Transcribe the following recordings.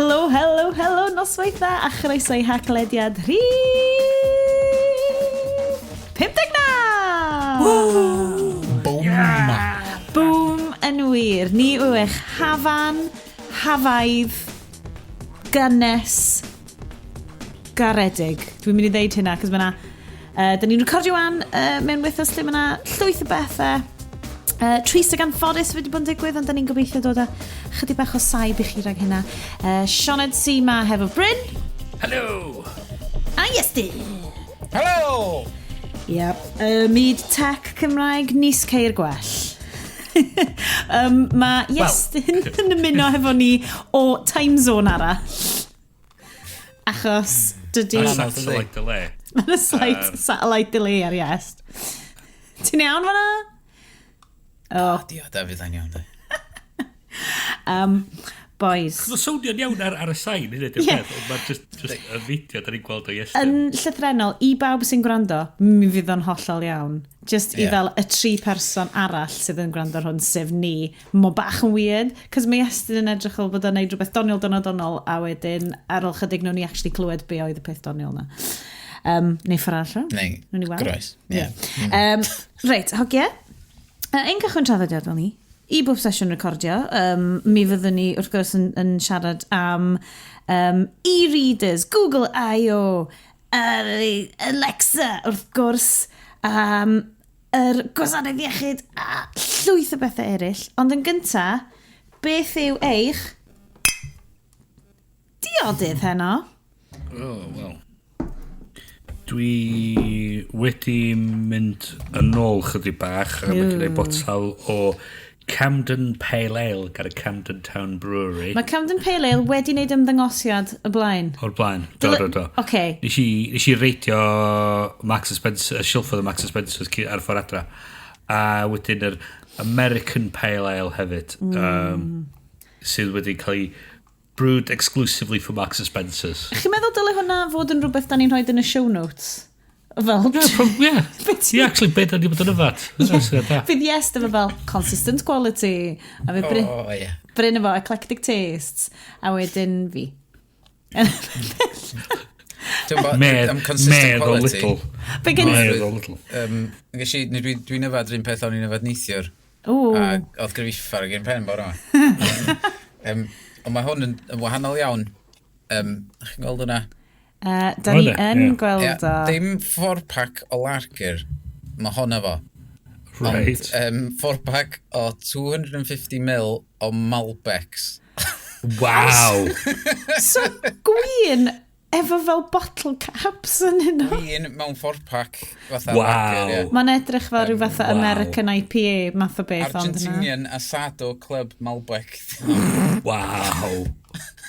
Helo, helo, helo, noswaith dda a chroeso i Haclediad rhif 59! Boom! Yeah! Boom yn wir. Ni yw eich hafan, hafaidd, gynnes, garedig. Dwi'n mynd i ddeud hynna, cos mae 'na... dyn ni'n recordio wan mewn wythnos lle mae 'na llwyth o bethau trist ag anffodus wedi bod yn digwydd, ond dyn ni'n gobeithio dod â chydig bach o saib i chi rhag hynna. Sioned sy 'ma hefo Bryn. Hello! A Iestyn! Hello! Yep. Myd tech Cymraeg nis ceir gwell. Mae Iestyn yn ymuno hefo ni o time zone arall. Achos dydy... Mae'n satellite delay. Mae'n slight satellite delay ar Iest. Ti'n iawn fan'na? Oh. Dio, Dafydd, yn iawn, di. Boys. Mae'n swnio'n iawn ar y sain, hynny di'r peth, ond mae'n just y fideo da ni'n gweld o Iestyn. Yn llythrenol, i bawb sy'n gwrando, mi fydd o'n hollol iawn. Just i fel y tri person arall sydd yn gwrando ar hwn, sef ni, mo bach yn weird, cos mae Iestyn yn edrych fel bod o'n neud rhywbeth doniol, doniol, doniol, a wedyn ar ôl chydig nhw'n ni actually clywed be oedd y peth doniol na. Neu ffordd arall. Neu Nawn ni weld. Groes. Ie. Reit, hogie. Ein cychwyn traddodiadol ni, i bob sesiwn recordio, mi fyddwn ni wrth gwrs yn siarad am e-readers, Google I.O., Alexa, wrth gwrs, yr gwasanaeth iechyd a llwyth o bethau eraill. Ond yn gynta, beth yw eich diodydd heno? Oh, wel. Dwi wedi mynd yn ôl chydig bach a mae gen i botal o Camden Pale Ale gan y Camden Town Brewery. Mae Camden Pale Ale wedi wneud ymddangosiad y blaen. O'r blaen. Do, do. Nes i reidio Marks and Spencer, y silffoedd y Marks and Spencer's ar ffordd adra. A wedyn yr American Pale Ale hefyd, sydd wedi cael ei brewed exclusively for Marks and Spencer's. Chi'n meddwl dyle hwnna fod yn rhywbeth da ni'n rhoi yn y show notes? Fel... Yeah, yeah. Yeah, actually, beth da ni bod yn yfad. Yeah. Fydd yes, efo fel consistent quality. A fydd Bryn, Oh, ie. Bryn efo eclectic tastes. A wedyn fi. Dwi'n gwbod, Medd, am consistent medd o quality. Lidl. Be gen Medd o Lidl. Ges i, neu dwi'n yfad yr un peth o'n i'n yfad neithiwr. Ww. A oedd gyda fi uffar ag un pen bore yma. Ond mae hwn yn wahanol iawn. Chi'n gweld hwnna? Da ni O, ne, yn ie. gweld Ie, o. dim 4-pack o lager, mae hwn efo. Right. Ond 4-pack o 250 ml o Malbecs. Wow. So, gwin efo fel bottle caps yn hynno. Gwin mewn 4-pack fatha lager, ie. Mae'n edrych fel rhyw fath o American IPA math o beth. Ond na. Argentinian Asado Club Malbec. Wow.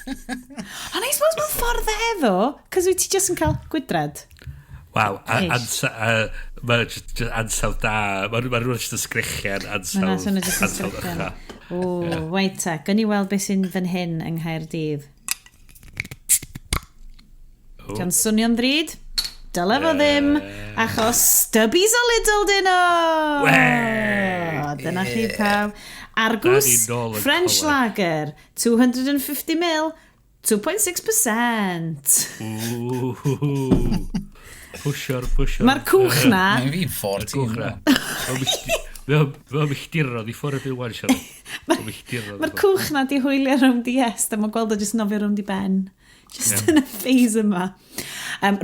Ond I suppose mewn ffordd efo, cos wyt ti just yn cael gwydred. Wow. Ish. Mae'n just ansawdd da. Mae'n ma rhywun just yn sgrechian ansawdd. Mae'n swnio jyst yn Ansawdd sgrechian. ucha. O, wait ta, gwn i weld beth sy'n fan hyn yng Nghaerdydd. O. Dio'n swnio'n ddrud? Dyle fo ddim, achos Stubbies o Lidl dyn nhw! Wey! Dyna chi pawb. Argws Da ni nôl yn French coleg. Lager, 250 ml, 2.6%. Ooh. Pwsio'r, pwsio'r. Mae'r cwch na, Mae'n fi'n 14. Cwch na. Mae'n milltirodd i ffwrdd i'r wan, siarad. Mae'n milltirodd. Mae'r cwch na di hwylio rownd i est, a mae'n gweld o jyst nofio rownd i ben. Just yn y phase yma.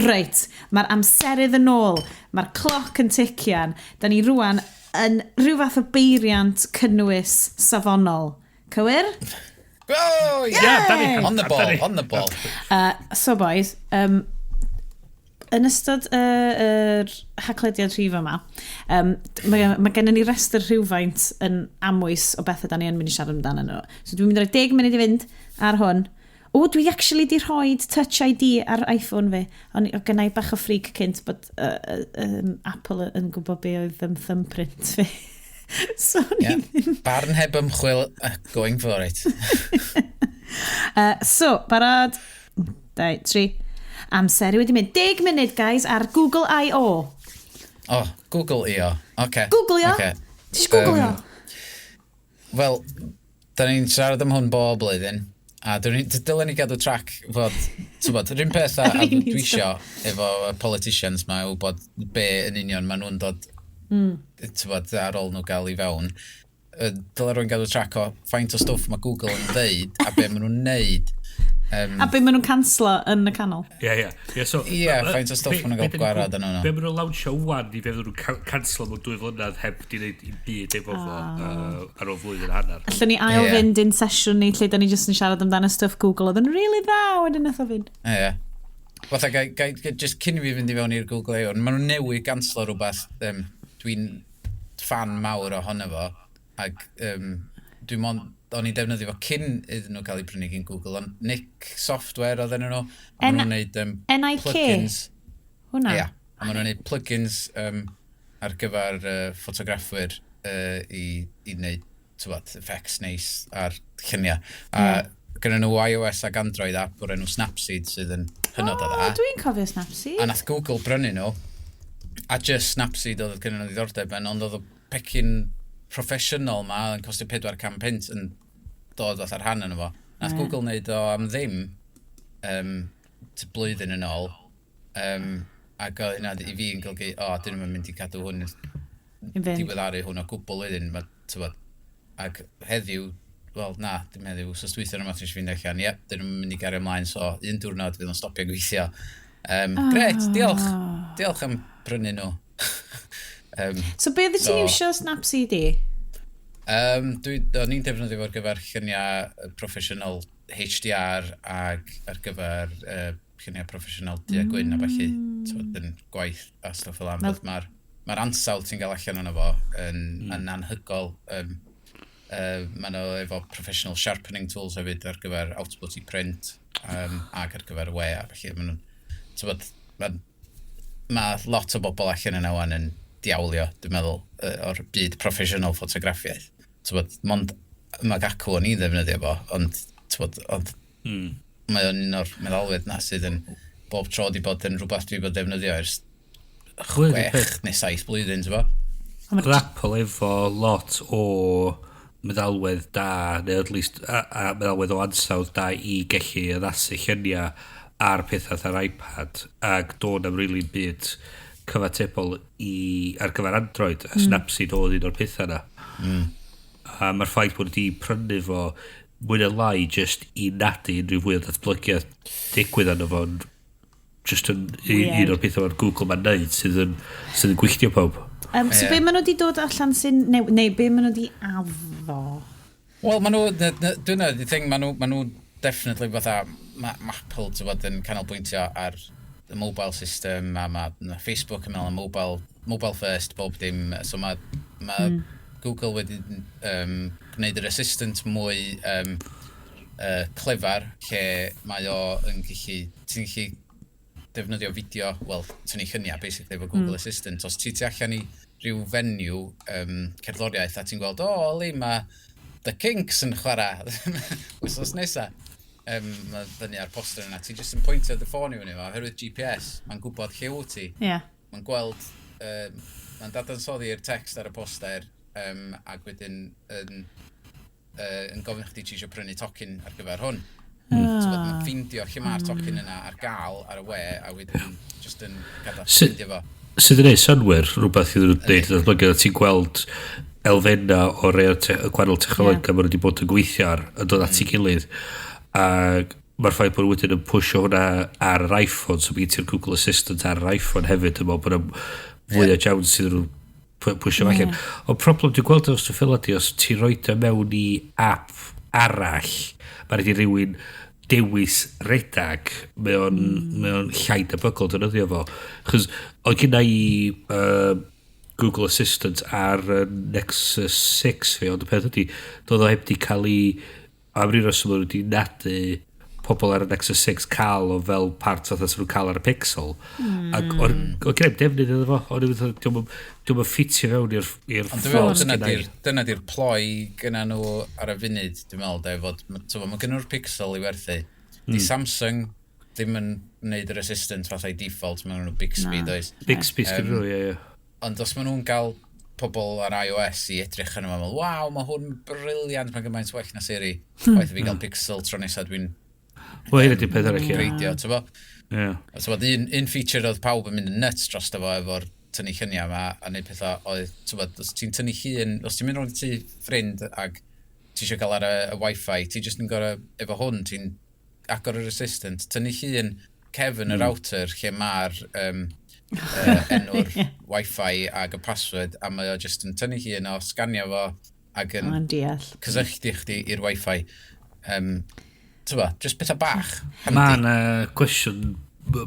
Reit, mae'r amserydd yn ôl, mae'r cloc yn tician. Da ni rwan yn rhyw fath o beiriant cynnwys safonol. Cywir? Oh, yeah! Yeah, da ni. On the ball, on the ball. So boys, yn ystod yr Haclediad rhif yma, mae gennym ni restr rhywfaint yn amwys o bethau da ni yn mynd i siarad amdano nhw. So dwi'n mynd i roi 10 munud i fynd ar hwn. O, dwi actually di rhoi Touch ID ar iPhone fi. Ond o gennau bach o freak cynt bod Apple yn gwybod be oedd thumbprint fi. So ni ddim. Barn heb ymchwil, going for it. So, barod. 2, 3. Amser i wedi mynd. 10 munud, guys, ar Google I.O. Oh, Google I.O. Okay. Google I.O? Okay. Ti eisiau Google I.O? Wel, da ni'n siarad am hwn bob blwyddyn. A dylen ni gadw track fod, ti'n bod, yr un peth a dwi isio efo y politicians ma yw bod be yn union maen nhw'n dod, ti'n bod, ar ôl nhw gael i fewn. Dyle rhywun gadw track o faint o stwff mae Google yn ddeud a be maen nhw'n neud. A be maen nhw'n canslo yn y canol. Ie. So, Ie, faint o stwff ma' nhw'n gael gwarad arnyn nhw. Be maen nhw'n lawnsio wan i fe nhw'n canslo mewn 2 flynedd heb di wneud un byd efo fo ar ôl flwyddyn a hanner. Allwn ni ail fynd un sesiwn ni lle da ni jyst yn siarad amdano stwff Google oedd yn really dda, wedyn nath o fynd. Ie. Fatha, gai, just cyn i fi fynd i fewn i'r Google I.O., maen nhw'n newid ganslo rhywbeth, dwi'n fan mawr ohono fo, ac dwi'n mon, o'n i'n defnyddio fo cyn iddyn nhw cael ei prynu gyn Google, ond Nik Software oedd enw nhw, a maen nhw'n neud NIK? Plugins. Hwnna? Ie, a maen nhw'n neud plugins ar gyfer ffotograffwyr i wneud, tywod, effects neis ar lluniau. A gyda nhw iOS ac Android app o'r enw Snapseed sydd yn hynod o dda. O, dwi'n cofio Snapseed. A nath Google brynu nhw, a just Snapseed oedd gen nhw ddiddordeb yn, ond oedd y pecyn proffesiynol ma, yn costio 400 punt yn dod fatha'r rhan yno fo. Nath Google wneud o am ddim blwyddyn yn ôl, ac oedd hynna i fi yn golygu, o, dyn nhw'n mynd i cadw hwn, I fynd. diweddaru hwn o gwbl wedyn, ma, tywod, ac heddiw, wel na, dim heddiw, wsos dwytha yma ti'n fynd allan, iep, dyn nhw'n mynd i gario ymlaen, so un diwrnod fydd o'n stopio gweithio. Gret, diolch. Diolch am prynu nhw. So be oedd ti'n iwsio Snapseed i? O'n i'n defnyddio fo ar gyfer lluniau proffesiynol HDR ag ar gyfer lluniau proffesiynol du a gwyn a felly, mm. Yn gwaith a stwff fel am. Mae'r ma ansawdd ti'n gael allan ono fo yn anhygol. Mae nhw efo professional sharpening tools hefyd ar gyfer output i print ac ar gyfer y we a felly. Maen nhw'n, t'bod, ma lot o bobl allan yna wan yn diawlio, dwi'n meddwl, o'r byd proffesiynol ffotograffiaeth. T'bod, mond mae gacw o'n i ddefnyddio fo, ond, t'bod, ond mae o'n un o'r meddalwedd na sydd yn bob tro di bod yn rhywbeth dwi bod defnyddio ers Chwilio peth. 6 neu 7 blwyddyn, t'bo? Oedd Apple efo lot o meddalwedd da, neu at least a meddalwedd o ansawdd da i gallu addasu lluniau ar pethau ar iPad, ac do'n am really byd cyfatebol ar gyfer Android, a Snapseed oedd un o'r pethau na. A mae'r ffaith bod wedi prynu fo mwy neu lai just i nadu unrhyw fwy o ddatblygiad digwydd arno fo'n just yn Weird. un o'r pethau mae'r Google ma'n neud sydd yn gwylltio pawb. So be maen nhw wedi dod allan sy'n... Neu be maen nhw wedi addo? Wel, maen nhw, dyna di thing, ma nhw definitely fatha, mae ma Apple, ti'n bod, yn canolbwyntio ar y mobile system, a mae ma Facebook yn meddwl am mobile first, bob dim, so mae ma Google wedi gwneud yr assistant mwy clefar, lle mae o yn gallu, ti'n gallu defnyddio fideo, wel, tynnu lluniau, basically, efo Google Assistant. Os ti tu allan i rhyw venue cerddoriaeth a ti'n gweld, o, oh, oli, mae The Kinks yn chwarae wythnos nesa. Mae fyny ar poster yna. Ti jyst yn pwyntio dy ffôn i fyny fo, oherwydd GPS, mae'n gwybod lle wyt ti. Mae'n gweld, mae'n dadansoddi'r text ar y poster, ac wedyn yn gofyn chdi ti eisiau prynu tocyn ar gyfer hwn. So mae'n ffeindio lle mae'r tocyn yna ar gael ar y we, a wedyn just yn gadael ffeindio fo. Sydd yn neud synnwyr, rhywbeth iddyn nhw'n neud yn datblygu, ti'n gweld elfenna o rei o'r y gwahanol technoleg mm. maen nhw wedi bod yn gweithio ar yn dod at ei gilydd. Ac mae'r ffaith bod nhw wedyn yn pwysio hwnna ar yr iPhone, so mae gen ti'r Google Assistant ar yr iPhone hefyd, yn meddwl bod yna fwy o jawn sydd nhw'n pwysio yeah. allan. Ond problem dwi'n gweld os dwi'n ffil ydi, os ti roed o mewn i app arall, mae rhaid i rywun dewis redag, mae o'n llai debygol defnyddio fo. Chos oedd gynna i Google Assistant ar Nexus 6 fi, ond y peth ydy, doedd o heb di cael ei, am ryw reswm nhw wedi nadu pobl ar y Nexus 6 cael o fel part fatha sy'n nhw'n cael ar y Pixel. Ac oedd gen i'm defnydd iddo fo, o'n i'n meddwl, dio'm yn ffitio fewn i'r Ond dwi'n meddwl ffordd dyna gynna i. dyna di'r ploi gyna nhw ar y funud, dwi'n meddwl, de, fod, ma' ma' gynnu nhw'r Pixel i werthu. Di Samsung ddim yn gwneud yr assistant fatha i default, maen nhw'n Bixby, Na. does? Bixby sgyn nhw, ie. Ond os maen nhw'n gael pobl ar iOS i edrych arno fo a meddwl, "Waw, mae hwn brilliant, mae'n gymaint well na Siri. Waeth i fi gael Pixel tro nesaf dwi'n Wel, hynny 'di'r peth arall, ie. upgradeio," ti'n bo? Ie. A ti'n bod, un feature oedd pawb yn mynd yn nuts dros fo efo'r tynnu lluniau yma a neud pethau oedd, ti'n bod, os ti'n tynnu llun, os ti'n mynd rownd i tŷ ffrind ag ti eisiau gael ar y Wi-Fi, ti jyst yn gorau, efo hwn, ti'n agor yr assistant, tynnu llun cefn y router lle mae'r enw'r Wi-Fi ag y password, a mae o jyst yn tynnu llun o, sganio fo, ag yn Mae'n deall. cysylltu chdi i'r Wi-Fi. Ti'n bo, just pethau bach. Mae Handy. yna gwestiwn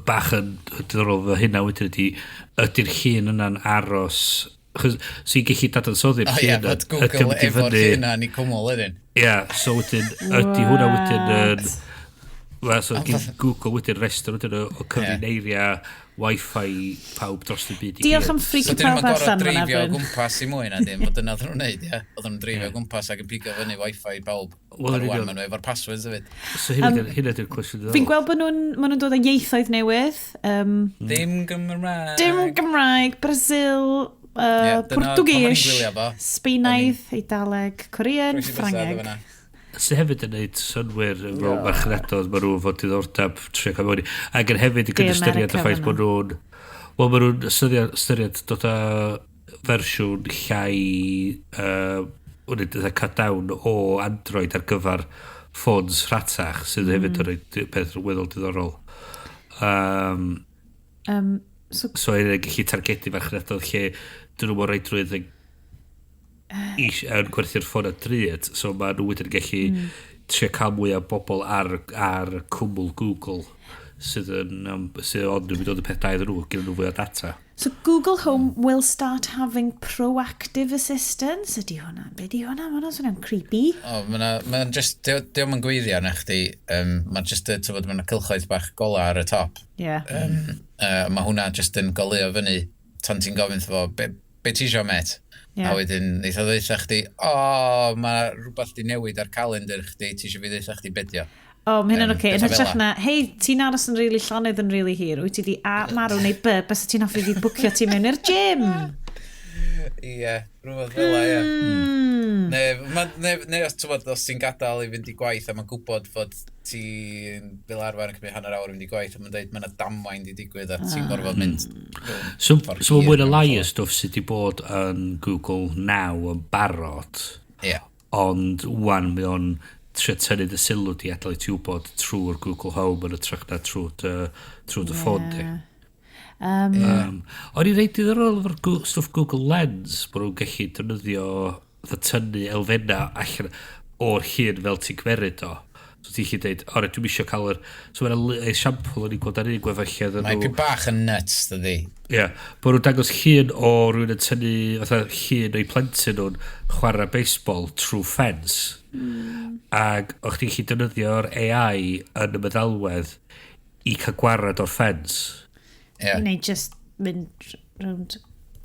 bach yn diddorol fo hynna wedyn ydy, ydy'r llun yna'n aros? Chos, so i'n gallu dadansoddi'r O llun ie, yna, fod ydy o'n Google mynd i efo'r fyny- llun yna yn ei cwmwl wedyn. Ie, so wedyn, ydy hwnna wedyn yn What? Wel, so gyn Google wedyn restr wedyn o cyfrineiriau Wi-Fi pawb dros y byd i Diolch gyd. am freaky So dyn nhw'n pawb gorfod allan fan dreifio o Bryn. gwmpas i mwy na dim, fod dyna oedden nhw'n neud, ie. Oedden nhw'n dreifio o gwmpas ac yn pigo fyny Wi-Fi bawb. Wel, Wel, yn rwan union. maen nhw efo'r passwords hefyd. So hynna di'r cwestiwn Fi'n diddorol. gweld bod nhw'n ma nhw'n dod â ieithoedd newydd. Dim Gymraeg. Dim Gymraeg, Brazil, Ie, dyna pam o'n i'n Portugis, gwylio fo. Sbaenaidd, Eidaleg, Korean, Croesi bysedd Ffrangeg. efo 'na. Sydd hefyd yn neud synwyr efo marchnadoedd, maen nhw fod diddordeb trio cael mewn i. Ac yn hefyd yn De ystyried y America ffaith fan'na. bod nhw'n... Wel, maen nhw'n ystyried dod â fersiwn llai wneud cut down o Android ar gyfer ffôns rhatach, sydd hefyd yn rhoi peth weddol diddorol. So, So yna gallu targedu farchnadoedd lle dyn nhw mor reidrwydd yn, yn gwerthu'r ffôn a drud, so mae nhw wedyn yn gallu trio cael mwy o bobl ar cwmwl Google sydd ond yn mynd o peth da iddyn nhw, gyda nhw fwy o data. So Google Home will start having proactive assistance. Ydy hwnna? Be di hwnna? Mae hwnna'n swnio'n creepy. O, mae'n ma just, dio'm yn gweithio na chdi, mae'n just, ti'n bod, mae'n cylchoedd bach gola ar y top. Mae hwnna just yn goleuo fyny tan ti'n gofyn wrtho fo, "Be ti isio, met?" Ie. A wedyn, neith o ddeutha chdi, "O, mae rhywbeth di newid ar calendar chdi, ti isio fi ddeutha chdi be 'dio?" O, mae hynna'n oce. Yn Pethau fel hytrach na, "Hei, ti'n aros yn rili llonydd yn rili hir. Wyt ti di A, marw neu B, bys ti'n hoffi fi bwcio ti mewn i'r gym?" Ie, rhywbeth fel 'a, ie. Neu os, t'wbod, os ti'n gadael i fynd i gwaith a mae'n gwybod fod ti'n fel arfer yn cymryd hanner awr i fynd i gwaith a mae'n dweud mae yna damwain di digwydd a ti'n gorfod mynd So, ffordd so mae hir mwy na mewn lai ffordd. o stwff sydd wedi bod yn Google Now yn barod, Ie. ond wan mae o'n trio tynnu dy sylw di adael i ti wybod trwy'r Google Home yn hytrach na trwy dy ffôn di. O'n i'n reit diddorol efo'r stwff Google Lens, bod nhw'n gallu defnyddio fatha tynnu elfennau allan o'r llun fel ti'n cymeryd o. So ti'n gallu dweud, "O, dwi'n eisiau cael yr..." So mae'n esiampl o'n i'n gweld ar un gwefan lle oedden Mae nhw. pyn bach yn nuts, dydi. Ie, yeah, bod nhw'n dangos llun o rhywun yn tynnu fatha llun o'i plentyn nhw'n chwarae baseball trwy ffens. Ac o'ch ti'n gallu defnyddio'r AI yn y meddalwedd i cael gwarad o'r ffens. Ie. Neu just mynd rownd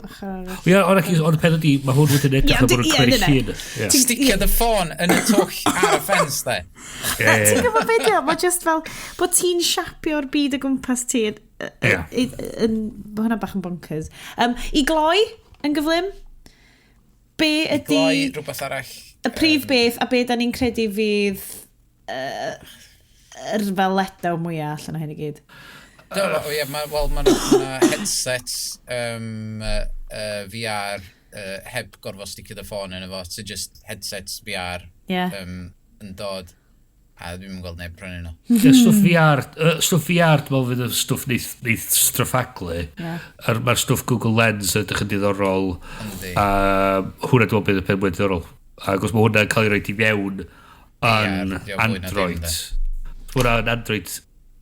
ochr arall. Ie, ond y peth ydi, mae hwn wedyn edrych Ie, fel bod nhw'n ie, cymryd dyna. llun. Ie. Sticio dy ffôn yn y twll ar y ffens, de. Ie, Ti'n ie. gwybod beth yw? Mae just fel bod ti'n siapio'r byd o gwmpas ti. Ie. Mae hwnna bach yn bonkers. I gloi, yn gyflym, be ydy Gloi rhywbeth arall. Y prif beth a be da ni'n credu fydd yr fel letdown mwyaf allan o hyn i gyd? Do, o ie, wel, mae yna headsets VR heb gorfod sticio dy ffôn yn efo, so just headsets VR yn dod, a dwi'n mynd gweld neb prynu nhw. Ie, stwff VR, stwff VR, dwi'n meddwl fydd y stwff neith straffaglu. Mae'r stwff Google Lens yn edrych yn diddorol. Yndi. A hwnna dwi'n meddwl bydd y peth mwy diddorol. Ac os mae hwnna'n cael ei roed i fewn yn Ie, fwy na dim, Android. de. Hwnna yn Android,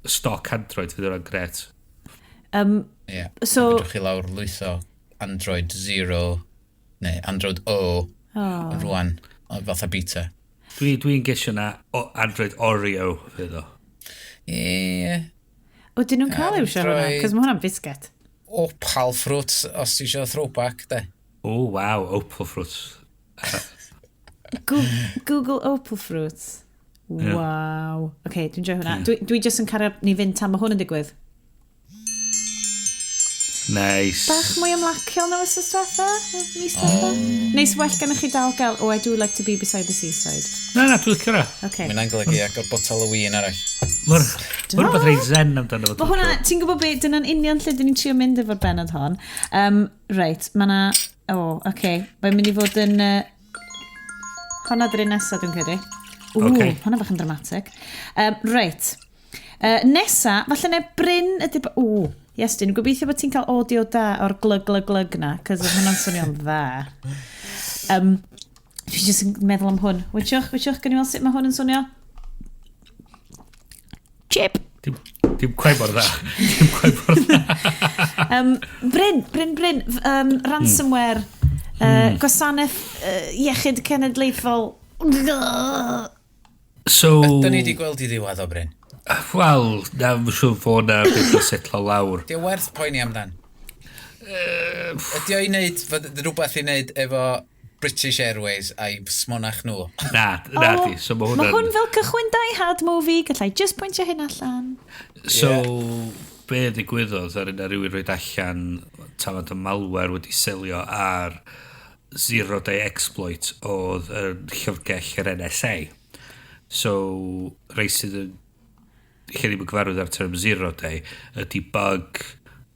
stock Android fydd hwnna'n gret. Ie. So- Fedrwch chi lawr lwytho Android 0, neu Android O, Oh. rwan, o fatha beta. Dwi'n dwi gesio na o Android Oreo fydd o. Ie. Ydyn nhw'n cael iwsio hwnna? Android. Cos mae hwnna'n biscuit. Opal fruit, os ti eisiau throwback, de. O, oh, waw, Opal Fruit. Google Opal Fruit. Wow. Oce, okay, dwi'n joio hwnna. Dwi just yn cario ni fynd tan mae hwn yn digwydd. Nice. Bach mwy ymlaciol na wythnos diwetha? Mis diwetha? Oh. Neis well gennych chi dal gael, "Oh, I do like to be beside the seaside." Na, na, dwi'n licio hwnna. Okay. Mae'n golygu agor botel o win arall. Mae'r rhywbeth reit zen amdano fo. Mae hwnna, ti'n gwybod be, dyna'n union lle dyn ni'n trio mynd efo'r benod hon. Reit, mae na, o, oh, oce, okay. Mae'n mynd i fod yn... Honna dy'r un nesaf, dwi'n credu. Ww, okay. Honna bach yn dramatic. Reit. Nesa, falle ne Bryn ydy... Ww, yes, dwi'n gobeithio bod ti'n cael audio da o'r glyg glyg glyg na, cos oedd hwnna'n swnio'n dda. Dwi jyst yn meddwl am hwn. Wytiwch, wytiwch, gan i weld sut mae hwn yn swnio? Chip! Dim quite mor dda. Dim quite mor dda. Bryn, Bryn, Bryn, ransomware, gwasanaeth iechyd cenedlaethol. So... Ydyn ni wedi gweld i ddiwedd o, Bryn? Wel, na, mae'n siŵr fod na beth o setlo lawr. Di o werth poeni amdan? Ydy o i wneud, fod rhywbeth i wneud efo British Airways a'i smonach nhw? Na, na di. So mae Mae hwnna'n... hwn fel cychwyn Die Hard movie, gallai just pwyntio hyn allan. So, be ddigwyddodd ar yna rhywun roed allan tafod y malware wedi selio ar Zero Day Exploit oedd yn llyfrgell yr NSA. So, rei sydd yn lle ddim yn gyfarwydd ar term Zero Day ydy bug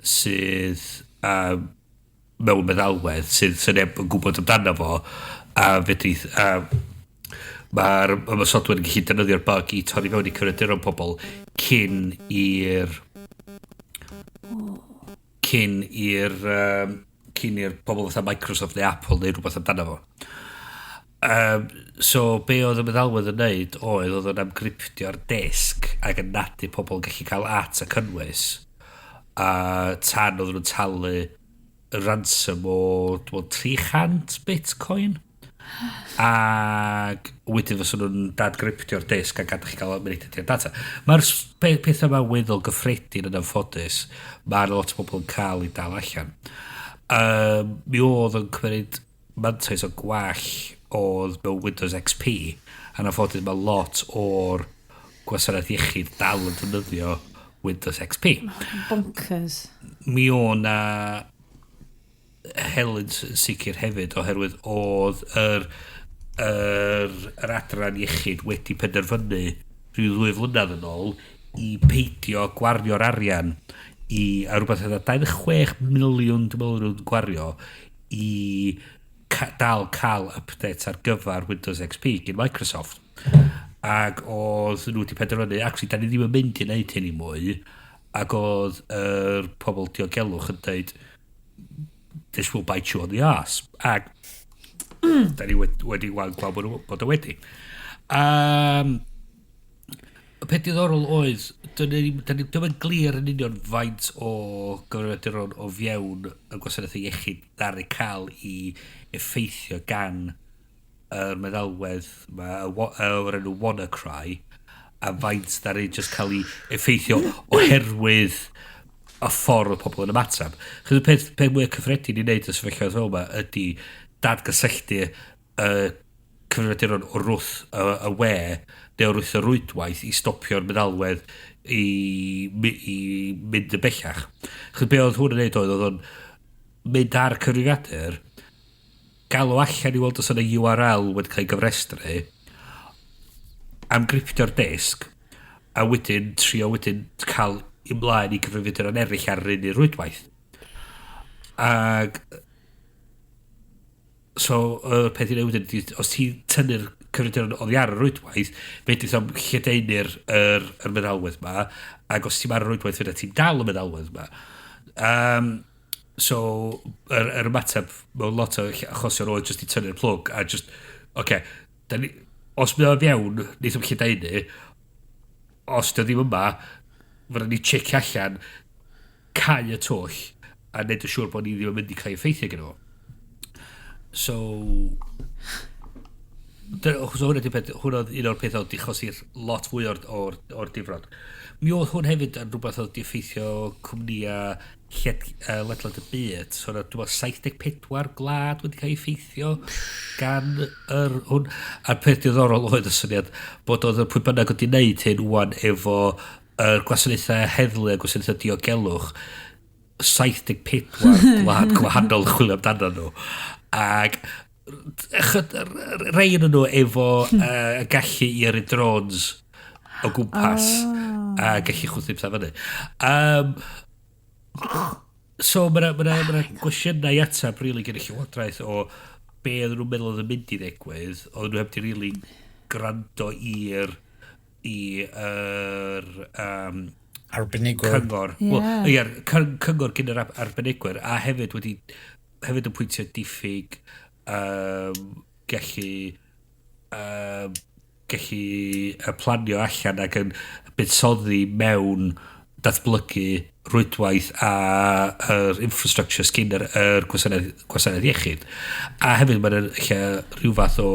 sydd mewn meddalwedd sydd neb yn gwybod amdano fo a fedrith a mae'r ymosodwyr yn gallu defnyddio'r bug i torri fewn i cyfrifiaduron pobl cyn i'r pobl fatha Microsoft neu Apple neu rhywbeth amdano fo. So be oedd y meddalwedd yn neud oedd o'n amgryptio'r disg ac yn nadu pobl yn gallu cael at y cynnwys a tan oedd nhw'n talu y ransom o, dwi'n meddwl, 300 bitcoin ac wedyn fysa nhw'n dadgryptio'r disg a gadael chi gael mynediad i'r data. Mae'r pethau yma weddol gyffredin yn anffodus. Mae lot o bobl yn cael ei dal allan. Mi oedd yn cymryd mantais o gwall oedd mewn Windows XP a anffodus mae lot o'r gwasanaeth iechyd dal yn defnyddio Windows XP. Bonkers. Mi o na helynt yn sicr hefyd oherwydd oedd yr adran iechyd wedi penderfynu rhyw 2 flynedd yn ôl i peidio gwario'r arian i a rhywbeth oedd 26 miliwn, dwi'n meddwl, nhw'n gwario i dal cael update ar gyfer Windows XP gan Microsoft, ac oedd nhw wedi penderfynu, actually, da ni ddim yn mynd i wneud hyn i mwy, ac oedd yr pobl diogelwch yn dweud, "This will bite you on the arse," ac da ni wedi gweld bod o wedi. Y peth diddorol oedd, dyn ni'n glir yn union faint o gyfrifiaduron o fewn y gwasanaethau iechyd ddaru cael i effeithio gan yr meddalwedd ma, o'r enw WannaCry, a faint ddaru just cael ei effeithio oherwydd y ffordd o pobl yn ymateb. Chos y peth mwy cyffredin i wneud y sefyllfa fel yma ydy dadgysylltu y cyfrifiaduron o wrth y we neu o wrth y rwydwaith i stopio'r meddalwedd i mynd yn bellach. Chos be oedd hwn yn neud oedd o'n mynd ar y cyfrifiadur, galw allan i weld os yna URL wedi cael ei gyfrestru, amgryptio'r disg, a wedyn trio wedyn cael ymlaen i gyfrifiaduron eraill ar yr un un rwydwaith. Ag so y peth i wneud wedyn ydi, os ti'n tynnu'r cyfrifiaduron oddi ar y rwydwaith, fedrith o'n lledaenu'r yr meddalwedd ma, ac os ti'n ar y rwydwaith fydda ti'n dal y meddalwedd ma. So, yr ymateb mewn lot o achosion oedd just i tynnu'r plwg a just, oce, okay, os mae o fewn, neith o'm lledaenu, os dy ddim yma, fydda ni checio allan, cau y twll, a neud yn siŵr bod ni ddim yn mynd i cael effeithio gyda fo. So hwnna 'di peth, hwnna oedd un o'r pethau oedd 'di achosi'r lot fwy o'r difrod. Mi oedd hwn hefyd yn rhywbeth oedd 'di effeithio cwmnïau ledled y byd. So yna, dwi'n meddwl, 74 gwlad wedi cael ei effeithio gan yr hwn. A'r peth diddorol oedd y syniad bod oedd y pwy bynnag wedi wneud hyn wan efo yr gwasanaethau heddlu a gwasanaethau diogelwch. 74 gwlad gwahanol chwilio amdano nhw. Ac rei yn nhw efo gallu i yrru drones o gwmpas a gallu chwythu pethau fyny. So mae yna ma gwestiynau i ateb really gen y Llywodraeth o be oedden nhw'n meddwl oedd yn mynd i ddigwydd, oedden nhw heb di really gwrando i'r i yr arbenigwyr. Cyngor. Wel, ie, cyngor gen yr arbenigwyr, a hefyd wedi hefyd yn pwyntio diffyg gallu planio allan ac yn buddsoddi mewn datblygu rwydwaith a yr infrastructure sgyn yr gwasanaeth iechyd. A hefyd mae'n lle rhyw fath o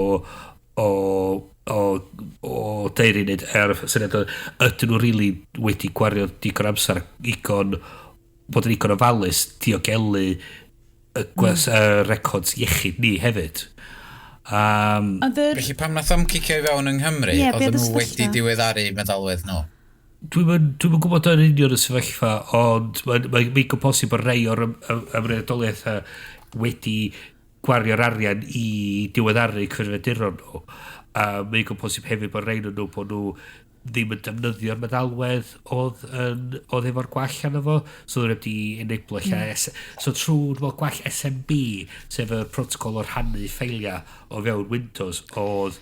deiri wneud ar y syniad o ydyn nhw really wedi gwario digon amser igon bod yn igon ofalus diogelu y records iechyd ni hefyd. Felly pam nath o'm cicio i fewn yng Nghymru, Ie, be oedden oedd y nhw wedi sefyllfa? diweddaru meddalwedd nhw? Dwi'n gwybod yn union y sefyllfa, ond mae'n ma posib bod rei o'r ymreodoliaethau wedi gwario'r arian i diweddaru cyfrifiaduron nhw. A mae'n posib hefyd bod rei nhw bod nhw ddim yn defnyddio'r meddalwedd oedd efo'r gwall arno fo, so oedd wedi enablo lle. So trwy fel gwall SMB, sef y protocol o'r rhannu ffeiliau o fewn Windows, oedd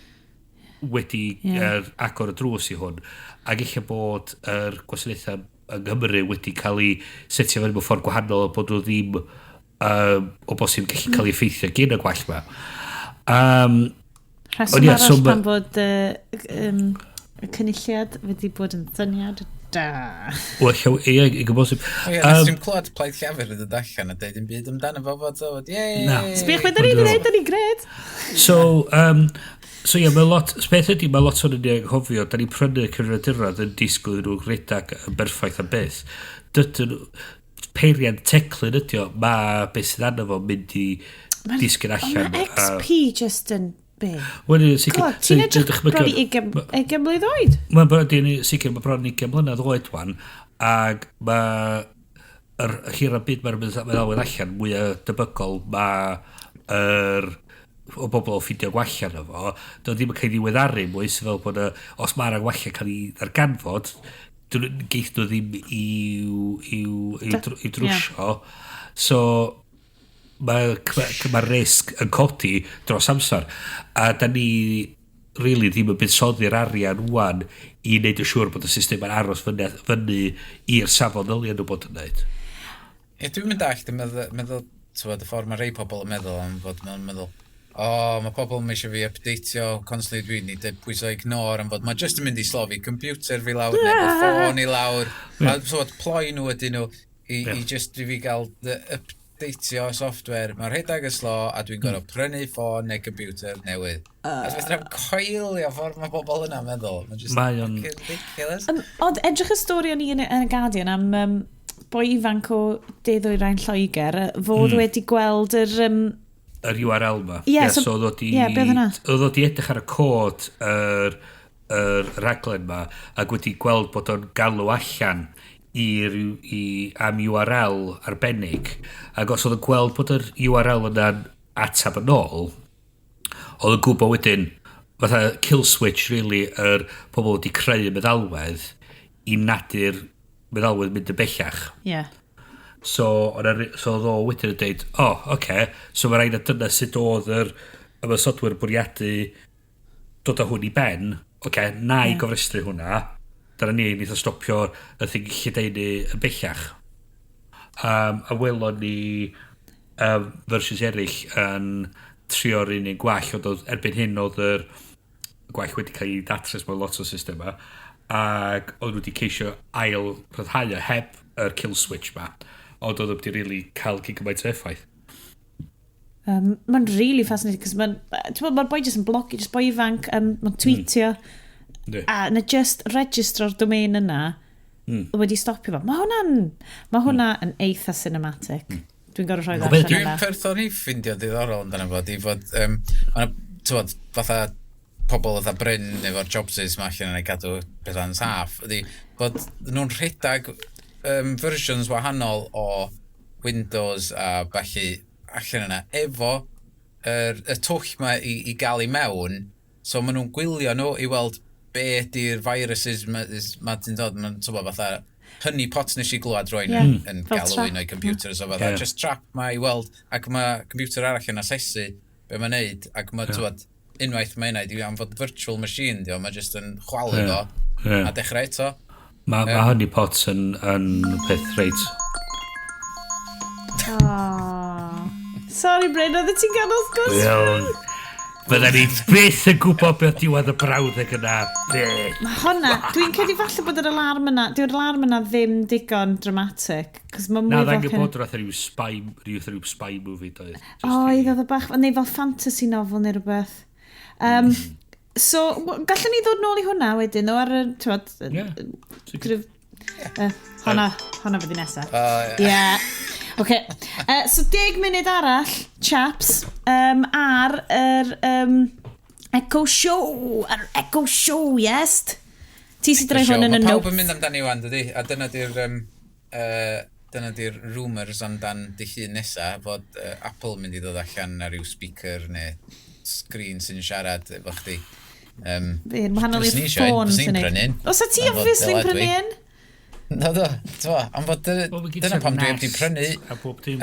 wedi agor y drws i hwn. Ac eich bod yr gwasanaethau yng Nghymru wedi cael ei setio fyny mewn ffordd gwahanol bod nhw ddim o bosib gallu cael ei effeithio gyn y gwall ma. Rheswm Ond ie, arall so pam bod y cynulliad wedi bod yn syniad da. Wel, ie, i bosib. O ie, nes ti'n clywed Plaid Llafur yn dod allan a deud dim byd amdano fo fod o, yay! Na. Sbiwch beth da ni wedi gwneud, da ni'n gred. So ie, mae lot, beth ydy, mae lot o'n ni anghofio, da ni'n prynu cyfrifiaduron yn disgwyl iddyn nhw redag yn berffaith am byth. Dydyn nhw, peiriant teclyn ydi o, mae beth sydd arno fo mynd i disgyn allan. Ond mae XP just yn be? Wel, yn sicr. God, ti'n edrych bron i 20 mlwydd oed? Mae'n bron i sicr, mae bron i 20 mlynedd oed wan, ac mae yr hira byd mae'r meddalwedd allan mwy debygol mae yr o bobl o ffindio gwalla arno fo, doedd ddim yn cael ei ddiweddaru mwy, so fel bod y, os mae'r gwalla cael ei ddarganfod, geith nhw ddim i'w drwsio. So, mae ma risg yn codi dros amser. A da ni really ddim yn buddsoddi'r arian wan i wneud yn siŵr bod y system yn aros fyny i'r safon ddylia nhw bod yn wneud. Ie, dwi'n mynd allt yn meddwl, t'wod, y ffordd mae rei pobl yn meddwl am fod mewn meddwl, o, mae pobl yn eisiau fi updateio constantly, dwi'n ni dweud pwyso ignore am fod mae just yn mynd i slofi computer fi lawr neu fy ffôn i lawr. A so, ploi nhw ydyn nhw i just i fi gael updateio software. Mae'n rhedeg y slo a dwi'n gorfod prynu ffôn neu computer newydd. A dwi'n meddwl coelio ffordd mae pobl yna'n meddwl. Mae'n just Mae o'n- fucking ridiculous. Ond edrych y stori o'n i yn y Guardian am boi ifanc o De Ddwyrain Lloegr, fod wedi gweld yr Yr URL ma. Ie, so oedd o di, ie, be oedd hwnna? Oedd o di edrych ar y cod yr raglen ma ac wedi gweld bod o'n galw allan am URL arbennig, ac os oedd o'n gweld bod yr URL yna'n atab yn ôl, oedd yn gwybod wedyn fatha kill switch really yr pobl wedi creu y meddalwedd i nadu'r meddalwedd mynd yn bellach. So, so oedd o wedyn yn deud, "O, oh, oce, okay. So mae rhaid na dyna sut oedd yr ymosodwyr bwriadu dod â hwn i ben, oce, okay, na i gofrestru hwnna, dyna ni, wnaeth o stopio'r y thing lledaenu yn bellach." A welon ni versions eraill yn trio'r un un gwall, ond erbyn hyn oedd yr gwall wedi cael ei datrys mewn lot o systemau, ac oedd nhw wedi ceisio ail rhyddhau o heb yr kill switch ma, ond oedd wedi really cael cyn gymaint o effaith. Mae'n really fascinating, cos mae'n, ti'n mae'r boi just yn blogio, just boi ifanc, mae'n tweetio, a na just registro'r domain yna wedi stopio fo. Mae hwnna yn eitha cinematic. Dwi'n gorfod rhoi O, allan Dwi'n yna. peth o'n i ffindio diddorol amdano fo, di fod, ma' 'na, t'wod, fatha pobl fatha Bryn efo'r Jobses ma allan yn ei gadw pethau'n saff, ydy bod nhw'n rhedeg versions wahanol o Windows a ballu allan yna efo y twll ma i gael i mewn, so maen nhw'n gwylio nhw i weld be ydy'r viruses ma ti'n dod, ma'n t'bo, fatha honey pot nes i glwad rwy'n yn Fel galw trap. un o'i computer, so fatha just trap ma i weld, ac mae computer arall yn asesu be mae'n neud, ac mae, yeah, unwaith mae yna, di am fod virtual machine, di o, mae just yn chwalu fo, a dechrau eto. Mae honey pots yn peth reit. Oh. Sorry, Bryn, oedd ti'n ganol sgwrs? Iawn. Fydda ni byth yn gwybod beth diwedd y brawddeg yna. Byth. Mae hwnna, dwi'n credu falle bod yr alarm yna, dyw'r alarm yna ddim digon dramatic, cos mae Na, mwy fel ddangen bod rhaid rhyw spy movie, doedd. Just Oedd, oedd y bach, neu fel fantasy novel neu rhywbeth. So, gallwn ni ddod nôl i hwnna wedyn, o ar y, t'mod, kind of, honna fydd i nesaf. Yeah. Okay. So, 10 munud arall, chaps, ar yr Echo Show. Ar Echo Show, yes. Ti sydd droi hwn yn y Mae pawb notes. yn mynd amdani wan, dydy? A dyna di'r rumours amdan dy llun nesa, fod Apple yn mynd i ddod allan ar ryw speaker neu screen sy'n siarad efo chdi. Fi'n wahanol i'r Fyswn i isio un, ffôn fyswn i'n sy'n neud. prynu un. Os a ti Am fod obviously yn dyla prynu dwi. un? No, do, t'mo, am fod Wel, ma' gen dyna ti'r pam dwi wedi Nest prynu a bob dim.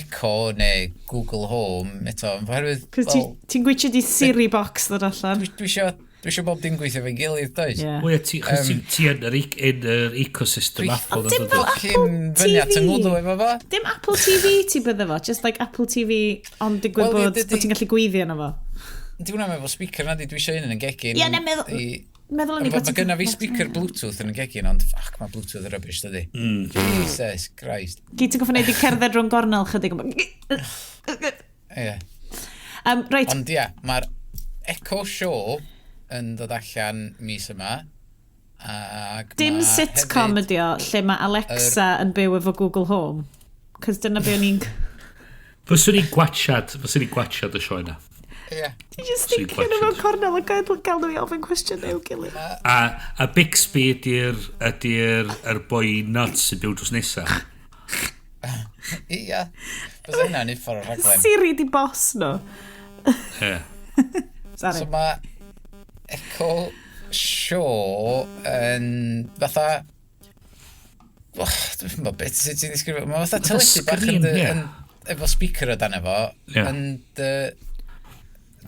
Echo neu Google Home eto, oherwydd, Cos wel, ti'n gweithio di Siri box ddod allan. dwi isio bob dim gweithio efo'i gilydd, does? Yeah. Wel, ie, chos ti yn yr ecosystem Apple. Ond dim yn fel dod. Apple Cyn fyny at TV. yng ngwddw efo fo. Dim Apple TV ti bydde fo, just like Apple TV, ond digwydd Wel, ie, bod, bod ti'n gallu gweithio yno fo. Di hwnna efo speaker na di, dwi eisiau un yn y gegin. Ie, na, meddwl o'n i Mae bod ti'n gynna fi speaker Bluetooth yn y gegin, ond fuck, mae Bluetooth yn rubbish, dydi? Jesus Christ. Gyd ti'n goffa wneud i cerdded rhwng gornel chydig. Ie. Right, Ond ia, mae'r Echo Show yn dod allan mis yma. Ac dim ma' sitcom hefyd ydi o, lle mae Alexa yn byw efo Google Home. Cos dyna be o'n i'n Fyswn i'n gwachad y sioe yna. Ie. Ti just Sy'n sticio nhw mewn gwachad. cornel a gael nhw i ofyn cwestiwn i'w gilydd. A Bixby ydy'r yr boi nuts sy'n byw drws nesa. Ia. Fysa hynna'n uffar o'r rhaglen. Siri di boss nhw. Ie. Sorry. So mae Echo Show yn fatha... Oh, dwi'n gwybod beth sut ti'n ddisgrifio. Mae fatha teledu bach yn, screen, ie. yn, efo speaker o dan efo. Ie. Yn dy,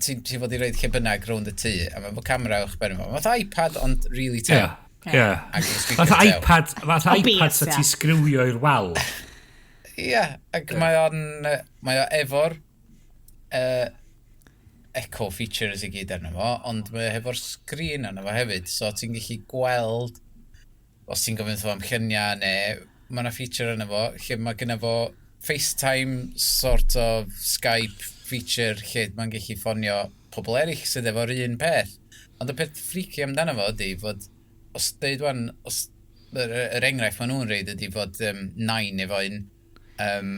ti fod i roed lle bynnag rownd y tŷ, a mae efo camera uwch ben efo. Mae fatha iPad, ond really tew. Ie. Ac efo speaker Fatha tew. iPad, fatha O, iPad beats, sa ie. ti sgriwio i'r wal. Ie, ac mae o efo'r Echo features i gyd arno fo, ond mae o hefo'r sgrin arno fo hefyd, so ti'n gallu gweld os ti'n gofyn wrtho fo am lluniau neu mae yna feature arno fo lle mae gynna fo FaceTime sort of Skype feature lle mae'n gallu ffonio pobl eraill sydd efo'r un peth. Ond y peth freaky amdano fo ydy fod, os deud wan, os yr enghraifft maen nhw'n reid ydy fod nain efo un,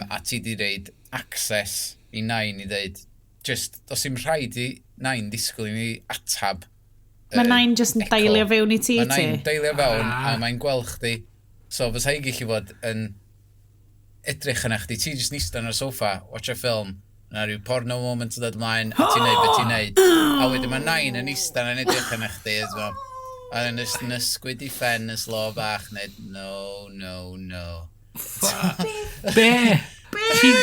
a ti di reid access i nain i ddeud, just, os dim rhaid i nain disgwyl i ni atab Mae nain just yn Echo. deilio fewn i ti, Mae ti. nain deilio fewn Ah. a mae'n gweld chdi. So fysa hi gallu fod yn edrych yna chdi. Ti jyst eistedd ar y soffa, watch a film, na rhyw porno moment yn dod ymlaen, a ti'n neud beth ti'n neud. A wedyn mae nain yn eistedd yn edrych yna chdi, as well. A yn ys yn ysgwyd i ffen yn slo bach, neud, "No, no, no." Be? Be?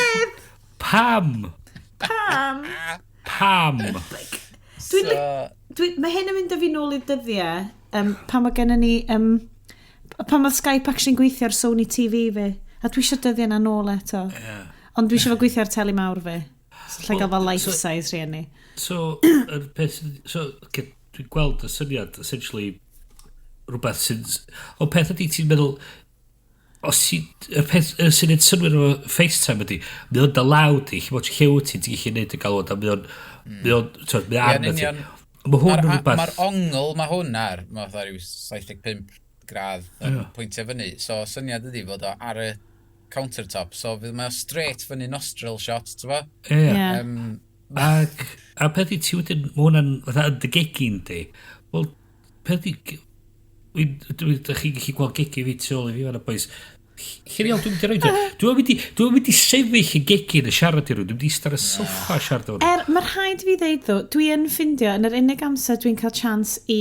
Pam? Pam? Pam? Dwi'n So, mae hyn yn mynd â fi nôl i'r dyddiau, pan mae gennym ni, pan mae Skype actually'n gweithio ar Sony TV fi. A dwi eisiau dyddiau yna nôl eto. Yeah. Ond dwi eisiau fo gweithio ar teli mawr fi. So lle gael fel life so- size rhieni. So, yr peth, so, dwi'n gweld y syniad, essentially, rhywbeth sy'n... O peth ydy ti'n meddwl, os ti, y peth y sy'n neud synnwyr efo FaceTime ydy, mae o'n dalaw di, lle bod lle wyt ti, ti'n gallu neud y galwad, a mae o'n, t'wod, mae Ie, o'n yn arno ti. union. Mae hwn yn Mae'r rhywbeth... ma ongl mae hwn ar, mae fatha rhyw 75 gradd yn pwyntio fyny. So, syniad ydy fod o ar y countertop. So, fydd mae o straight fyny nostril shot, ti'n fo? Ie. Ie. Ac, a peth i ti wedyn, mae hwnna'n fatha yn dy gegin di. Wel, peth i... Dwi, dych chi'n gallu gweld gegin fi tu ôl i fi fan'na, boys. Lle iawn, dwi'n mynd i roed o. Dwi'n mynd i sefyll yn gegin y siarad i rhywun. Dwi'n mynd i eistedd ar y soffa a siarad efo rhywun. Er, mae rhaid fi ddeud ddo, dwi yn ffindio, yn yr unig amser dwi'n cael chance i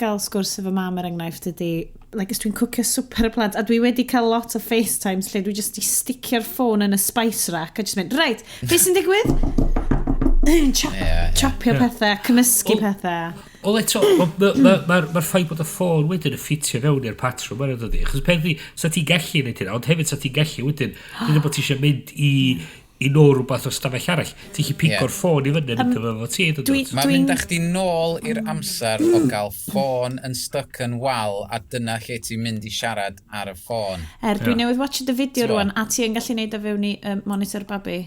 gael sgwrs efo mam er enghraifft ydy, like, os dwi'n cwcio swper y plant, a dwi wedi cael lot o FaceTimes lle dwi just i sticio'r ffôn yn y spice rack a just mynd, "Right, beth sy'n digwydd?" Chop, chopio pethau, cymysgu pethau. Wel eto, mae'r ma, ma, ma ffaith bod y ffôn wedyn yn ffitio fewn i'r patrwm yna, dydy. Achos peth i, sa ti'n gallu neud hynna, ond hefyd sa ti'n gallu wedyn, dyna bod ti eisiau mynd i nôl rhywbeth o stafell arall. Ti'n gallu pigo'r ffôn i fyny a mynd efo ti. Mae'n mynd â chdi nôl i'r amser o gael ffôn yn stuck yn wal a dyna lle ti'n mynd i siarad ar y ffôn. Er, dwi newydd watch y fideo rwan, a ti yn gallu neud o fewn i monitor babi.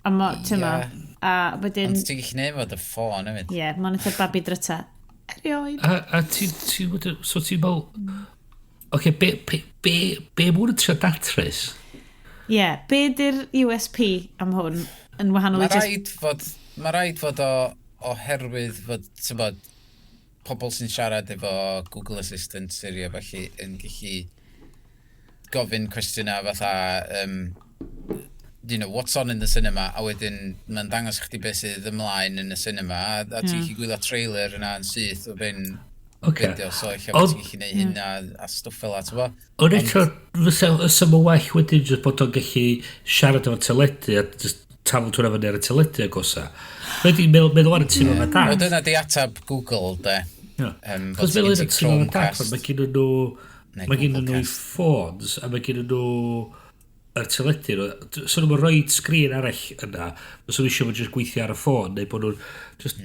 A mo, ti'n ma, a wedyn. Ond ti'n gallu neud fo dy ffôn hefyd. Ie, yeah, monitor babi dryta. Erioed. A ti, so ti'n meddwl, oce, be mwyn yn trio datrys? Ie, yeah, be di'r USP am hwn yn wahanol i just? Mae rhaid fod o oherwydd fod, ti'n bod, pobl sy'n siarad efo Google Assistant, Siri a felly yn gallu gofyn cwestiynau fatha, "What's on in the cinema?" A wedyn mae'n dangos chdi beth sydd ymlaen yn y cinema, a ti'n gallu gwylio trailer yna yn syth o ben fideo, so eich bod ti'n gallu neud hynna a stwff fel 'a, ti'n bo? Ond eto, fysa mo well wedyn just bod o'n gallu siarad efo'r teledu a just taflu hwnna fyny ar y teledu agosa. Wedi meddwl ar y tŷ efo dad. Wel, dyna di atab Google, de. Cos meddwl ar y tŷ efo dad, mae gen nhw ffôns a mae gen nhw yr teledu nhw. So nhw'n rhoi sgrin arall yna, so nhw eisiau fod just gweithio ar y ffôn, neu bod nhw'n just.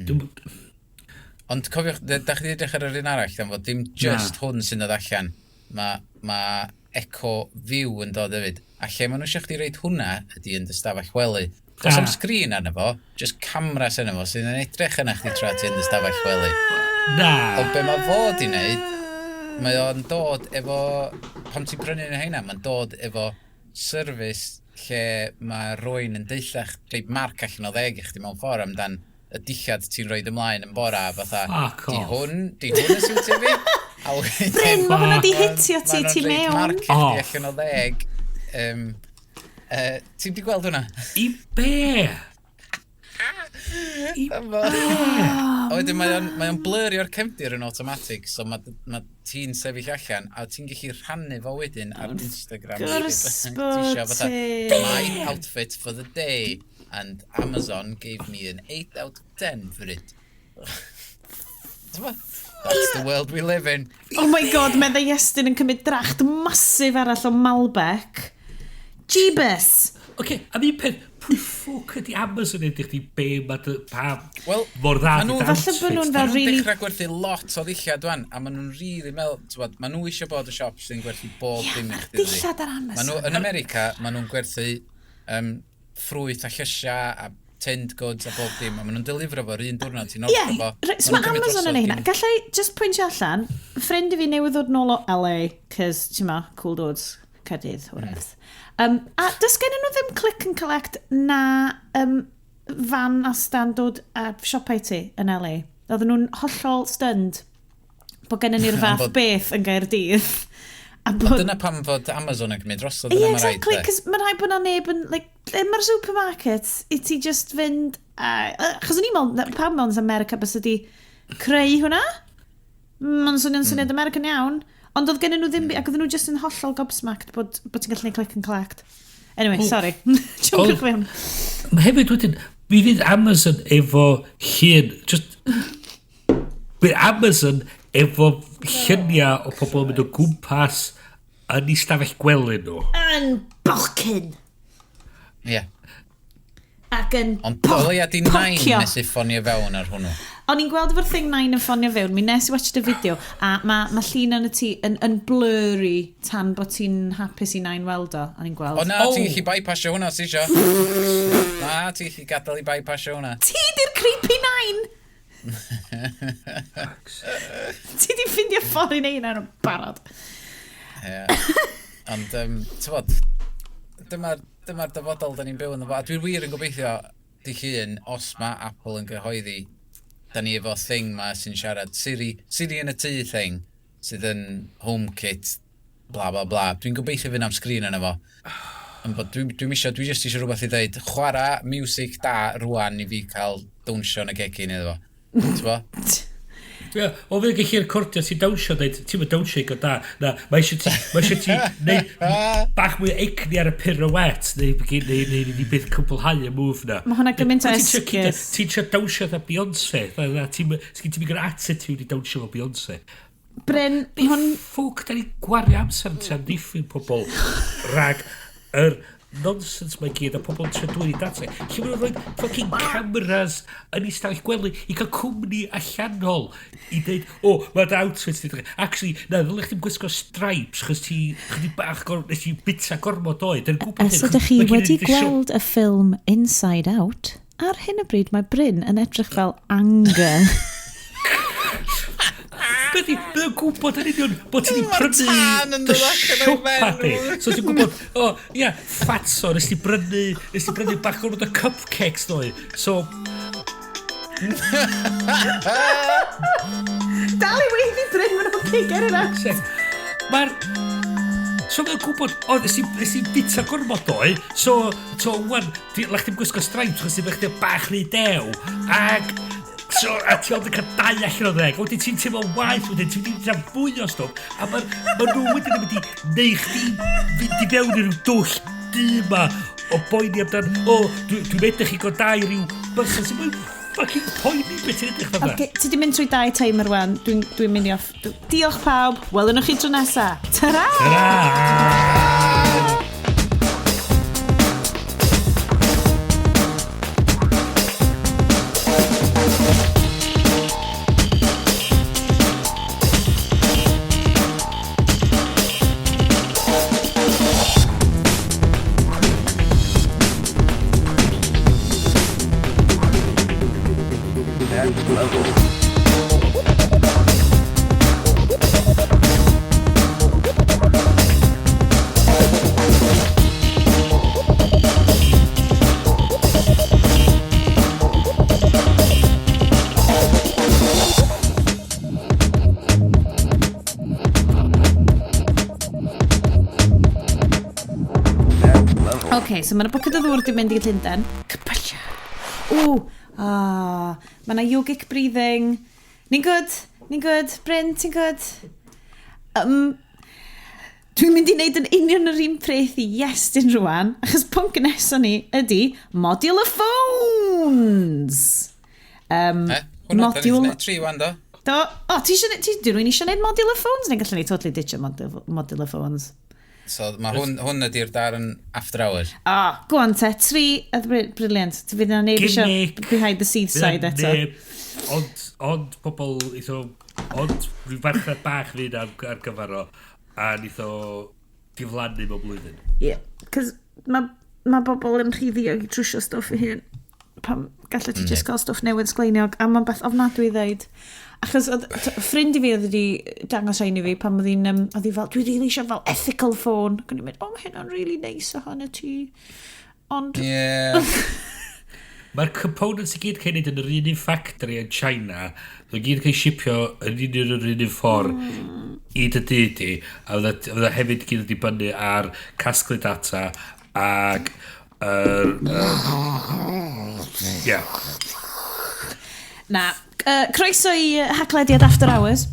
Ond cofiwch, da chi wedi edrych ar yr un arall, gan fod dim just hwn sy'n dod allan. Mae Echo View yn dod hefyd. A lle maen nhw eisiau chdi roid hwnna ydy yn dy stafell wely. Does am sgrin arno fo, just camera sy'n efo, sydd yn edrych yna chdi tra ti yn dy stafell wely. Na. Ond be mae fod i wneud, mae o'n dod efo, pam ti'n prynu yn heina, mae'n dod efo service lle mae rwy'n yn deutha rhoi marc allan o 10 i chdi mewn ffordd amdan y dillad ti'n rhoi ymlaen yn bora, fatha, Fuck di off. hwn, di hwn yn siwtio fi? A wedyn, Bryn, mae hwnna di hitio ti ma' nhw'n ti rhoid mewn. marc i chdi Off. allan o 10. Ti'n di gweld hwnna? I be? I A wedyn mae o'n blurio'r cefndir yn automatic, so mae ti'n sefyll allan, a ti'n gallu rhannu fo wedyn ar Instagram. Gwrs Ti bod isio fatha, ti. "My outfit for the day, and Amazon gave me an 8 out of 10 for it." T'mo'? That's the world we live in. Oh my God, meddai Iestyn yn cymryd dracht masif arall o Malbec. Jeebus! Oce, a mi peth, pwy ffwc ydi Amazon edrych di be ma dy, pa Wel, mor dda ma' di dy Falle bod nhw'n outfit. fel Maen nhw'n dechrau gwerthu lot o ddillad wan, a maen nhw'n really meddwl, t'bod, maen nhw eisiau bod y siop sy'n gwerthu bob dim i chdi, dydi? Dillad ar Maen nhw, Amazon. yn America, maen nhw'n gwerthu ffrwyth a llysiau a tinned goods a bob dim, a maen nhw'n delifro fo'r un diwrnod ti'n Ie, ordro fo. yeah, so mae Amazon yn ei hynna. Gallai just pwyntio allan, ffrind i fi newydd ddod nôl o LA, cys, ti'n ma, cool dudes, Caerdydd, wrth. A does gen nhw ddim click and collect na fan a stand dod a siopau ti yn LA. Oedden nhw'n hollol stunned bod gennym ni'r fath beth yn Gaerdydd. A bod. Dyna pam fod Amazon yn cymryd drosodd Ie, yna, mae rhaid. exactly, De. cos mae'n rhaid bod na neb yn, like, lle mae'r supermarket i ti just fynd, achos o'n i'n meddwl, pam mewn America bys ydi creu hwnna? Mae'n swnio'n syniad American iawn. Ond oedd gen nhw ddim, ac oedden nhw just yn hollol gobsmacked bod ti'n gallu neud click and collect. Anyway, sorry. Jumpwch fewn. Mae hefyd wedyn, mi fydd Amazon efo llun, just, bydd Amazon efo lluniau o pobl yn mynd o gwmpas yn ei stafell gwely nhw. Yn bocyn. Ie. Ac yn Ond o leia di nain pocio. nes i ffonio fewn ar hwnnw. O'n i'n gweld efo'r thing nain yn ffonio fewn, mi nes i watch y fideo, a mae llun yn y tŷ yn blurry tan bod ti'n hapus i nain weld o. O'n i'n gweld. O na, Oh. ti'n gallu bypassio hwnna os ti isio. Na, ti'n gallu gadael i bypassio hwnna. Ti di'r creepy nain! Ti di ffindio ffordd i neud hynna'n barod. Ie. Ond, ti'n bod, dyma'r dyma dyfodol da ni'n byw ynddo fo. A dwi'n wir yn gobeithio di llun, os mae Apple yn gyhoeddi, da ni efo thing ma sy'n siarad Siri, Siri yn y tŷ thing, sydd yn HomeKit. bla bla bla. Dwi'n gobeithio fynd am sgrin yna fo. Ond bod dwi'n isio, dwi just isio rhywbeth i ddeud, chwarae music da rwan i fi cael dawnsio yn y gegin iddo fo. T'bo? Ie, o fydd gallu recordio ti'n dawnsio, dweud, ti'n mynd dawnsio i go da. Na, mae eisiau ti, mae eisiau ti neud bach mwy o egni ar y pirouette, neu byth cwblhau y move na. Mae hwnna gymaint o esgus. Ti'n trio dawnsio dda Beyoncé, ti'n ti'n mynd attitude i dawnsio fel Beyoncé. Bryn, hwn... Ffwc, da ni gwario amser yn trio amddiffyn pobl rhag yr nonsense mae gyd a pobl yn trio dwyn i data. Lle maen nhw'n rhoi fucking cameras yn ei stafell gwely i cael cwmni allanol i dweud, o, oh, mae dy outfit di edrych. Actually, na, ddylech chdi'm gwisgo stripes, chos ti chydig bach, nes i bita gormod oed. Yn gwybod Os ydych chi wedi gweld y ffilm Inside Out, ar hyn o bryd mae Bryn yn edrych fel anger. Beth i, bydd yn gwybod yn union bod ti wedi prynu tân yn dy dod allan o'i siopa ben. di. So ti'n gwybod, o, oh, ia, fatso, nes ti brynu bach gormod o cupcakes ddoe. So, Dal i weiddi Bryn, mae'n oce, get it out. Mae'r... So mae'n gwybod, o, nes i bita gormod doe, so, wan, lach ti'n gwisgo stripes, chos ti'n bach bach rhy dew, ag, so, a ti ond yn cael 2 allan o 10, a wedyn ti'n teimlo waeth, wedyn ti'n mynd i bita fwy o stwff, a ma nhw wedyn yn mynd i neu chdi fynd i fewn i ryw dwll du ma o boeni amdan, o, dwi'n edrych i go da i ryw berson sy'n mynd fucking poeni beth ti'n edrych fatha. Okay, ti di mynd trwy dau timer rwan. Dwi'n dwi mynd i off. Diolch pawb. Welwn chi tro nesa. Ta-ra! Ta-ra! OK, so mae'n bwced o ddŵr di mynd i Llundain. Cypylla. Ww, ah, mae yna yogic breathing. Ni'n good, ni'n good. Bryn, ti'n good? Dwi'n mynd i wneud yn union yr un peth i Iestyn rwan, achos pwnc nesaf ni ydy modular phones. Eh? Hwnnw, da ni Module- wedi gwneud tri wan, do? Do, o, ti eisiau, ti, di rwy'n eisiau gwneud modular phones? Neu gallwn ni totally ditch modular phones. So mae hwn ydy'r darn after hours. Ah, go on te, tri, a brilliant. Ti fydd yna neb eisiau Gimmick. behind the scenes side eto. Neb, ond pobl eitho, ond rhyw farchnad bach fydd ar gyfer o, a neith o diflannu mewn blwyddyn. Yeah, cos mae ma bobl yn rhy ddiog i trwsio stwff i hun. Pam gallu ti just gael stwff newydd sgleiniog, a mae'n beth ofnadwy i ddeud. Achos oedd ffrind i fi oedd wedi dangos ein i fi pan oedd hi'n, oedd hi fel, dwi really eisiau fel ethical phone. Ac o'n i'n mynd, oh, mae hynna'n really nice ohono ti. Ond, Yeah. Mae'r components i gyd cael ei wneud yn yr un un factory yn China, nhw gyd cael ei shipio yn union yr un un ffordd i dy dŷ di, a fydda hefyd gyd yn dibynnu ar casglu data ag yr... yeah. Na, croeso i Haclediad After Hours.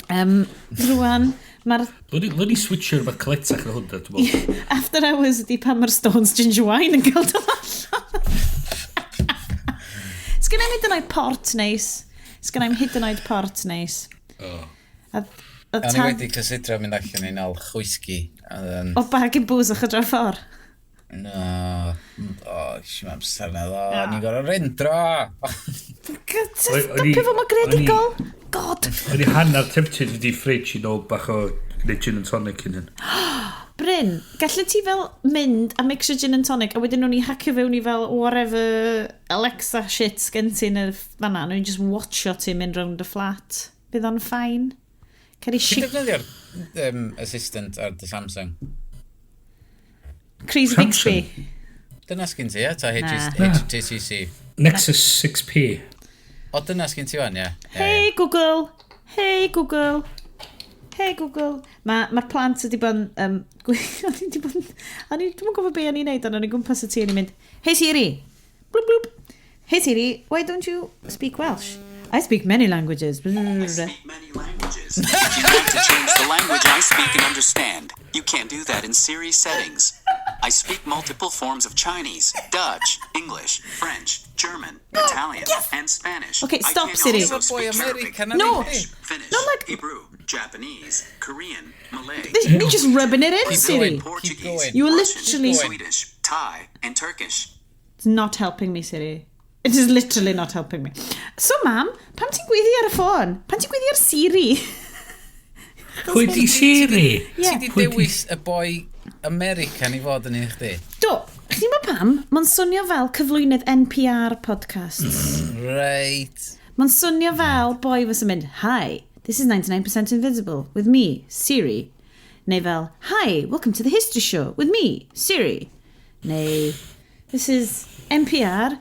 Rwan, mae'r Lwn ni switcho rhywbeth cletach na hwnna, dwi'n meddwl. After Hours ydi pan mae'r Stones Ginger Wine yn cael dod allan. Sgynna i'm hyd yn oed port neis. Sgynna i'm hyd yn oed port neis. Oh. A O'n i wedi cysidro mynd allan i nôl chwisgi. O bag yn booze o'ch dra ffordd. No, o, eisiau amser na ddo, ni'n gorau rendro. Stopio fo mor greadigol. God. O'n i hanner tempted fynd i fridge i nôl bach o neu gin and tonic yn hyn. Bryn, gallu ti fel mynd a mixio gin and tonic a wedyn nhw'n i hacio fewn i fel whatever Alexa shit sgen ti yn y fanna, nhw'n just watcho ti mynd round y flat. Bydd o'n fine. Cer i Ti'n defnyddio'r assistant ar dy Samsung? Crazy Samsung? Bixby. Dyna sgyn ti, ie? Ta Na. HTC. Nexus 6P. O, dyna sgyn ti wan, ie? Hey Google. Hey Google. Hey Google. Mae'r ma plant wedi bod yn... o'n i wedi bod yn... O'n i, dwi'm yn gwybod be o'n i'n neud, ond o'n i gwmpas y tŷ o'n i'n mynd, "Hey Siri! Bloop bloop. Hey Siri, why don't you speak Welsh? I speak many languages." I speak many languages. If you want to change the language I speak and understand, you can do that in Siri settings. I speak multiple forms of Chinese, Dutch, English, French, German, Italian, and Spanish. Okay, I stop, can Siri. also Boy speak Arabic, American. No. English, Finnish, No, like- Hebrew, Japanese, Korean, Malay, You're just rubbing it in, Keep Siri. going. Portuguese, going. You are Russian, literally- Swedish, Thai, and Turkish. It's not helping me, Siri. It is literally not helping me. So, mam, pam ti'n gweiddi ar y ffôn? Pam ti'n gweiddi ar Siri? Pwy di Siri? Ie. Ti di dewis y boi American i fod yn un chdi? Do, chdi'n bod pam? Mae'n swnio fel cyflwynydd NPR podcasts. Right. Mae'n swnio fel boi fysa'n mynd, "Hi, this is 99% Invisible with me, Siri." Neu fel, "Hi, welcome to the History Show with me, Siri." Neu, "This is NPR,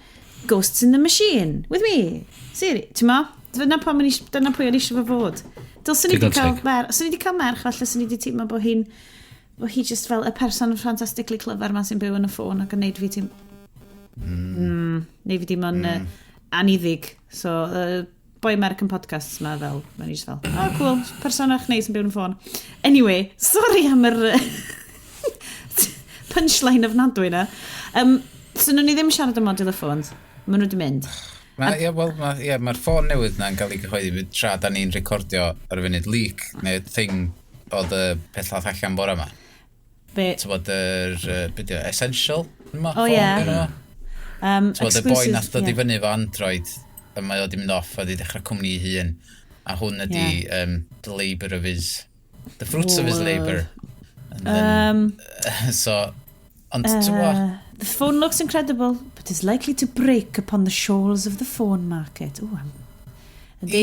Ghosts in the Machine with me, Siri." Ti'n mo? Dyna pam o'n i, dyna pwy o'n i eisiau fo fod. Dylswn i wedi Digon cael teg. merch, swn i wedi cael merch, falle swn i wedi teimlo bod hi just fel y person fantastically clyfar ma sy'n byw yn y ffôn ac yn neud fi teim... Neud fi deimlo'n aniddig. So, boi American podcasts ma fel, mae'n i just fel, "Oh cool, person ach neis yn byw yn y ffôn." Anyway, sorry am yr punchline ofnadwy na. So, nhw'n ni ddim siarad am modular phones. Maen nhw wedi mynd. Mae, ie, wel, ma, ie, mae'r ffôn newydd na'n cael ei gyhoeddi fydd tra da ni'n recordio ar y funud, leak neu thing oedd y peth ddath allan bore yma. Be? Ti'n bod yr, be di o, Essential? Yma, O, ie. Ti'n bod y boi exclusive, nath dod i ie. fyny efo Android, a mae o di mynd off a di dechrau cwmni ei hun. A hwn ydi the labour of his, the fruits of his Love. labour. And then, so, ond ti'n bod, The phone looks incredible, but is likely to break upon the shores of the phone market. Ooh, I'm... Yndi,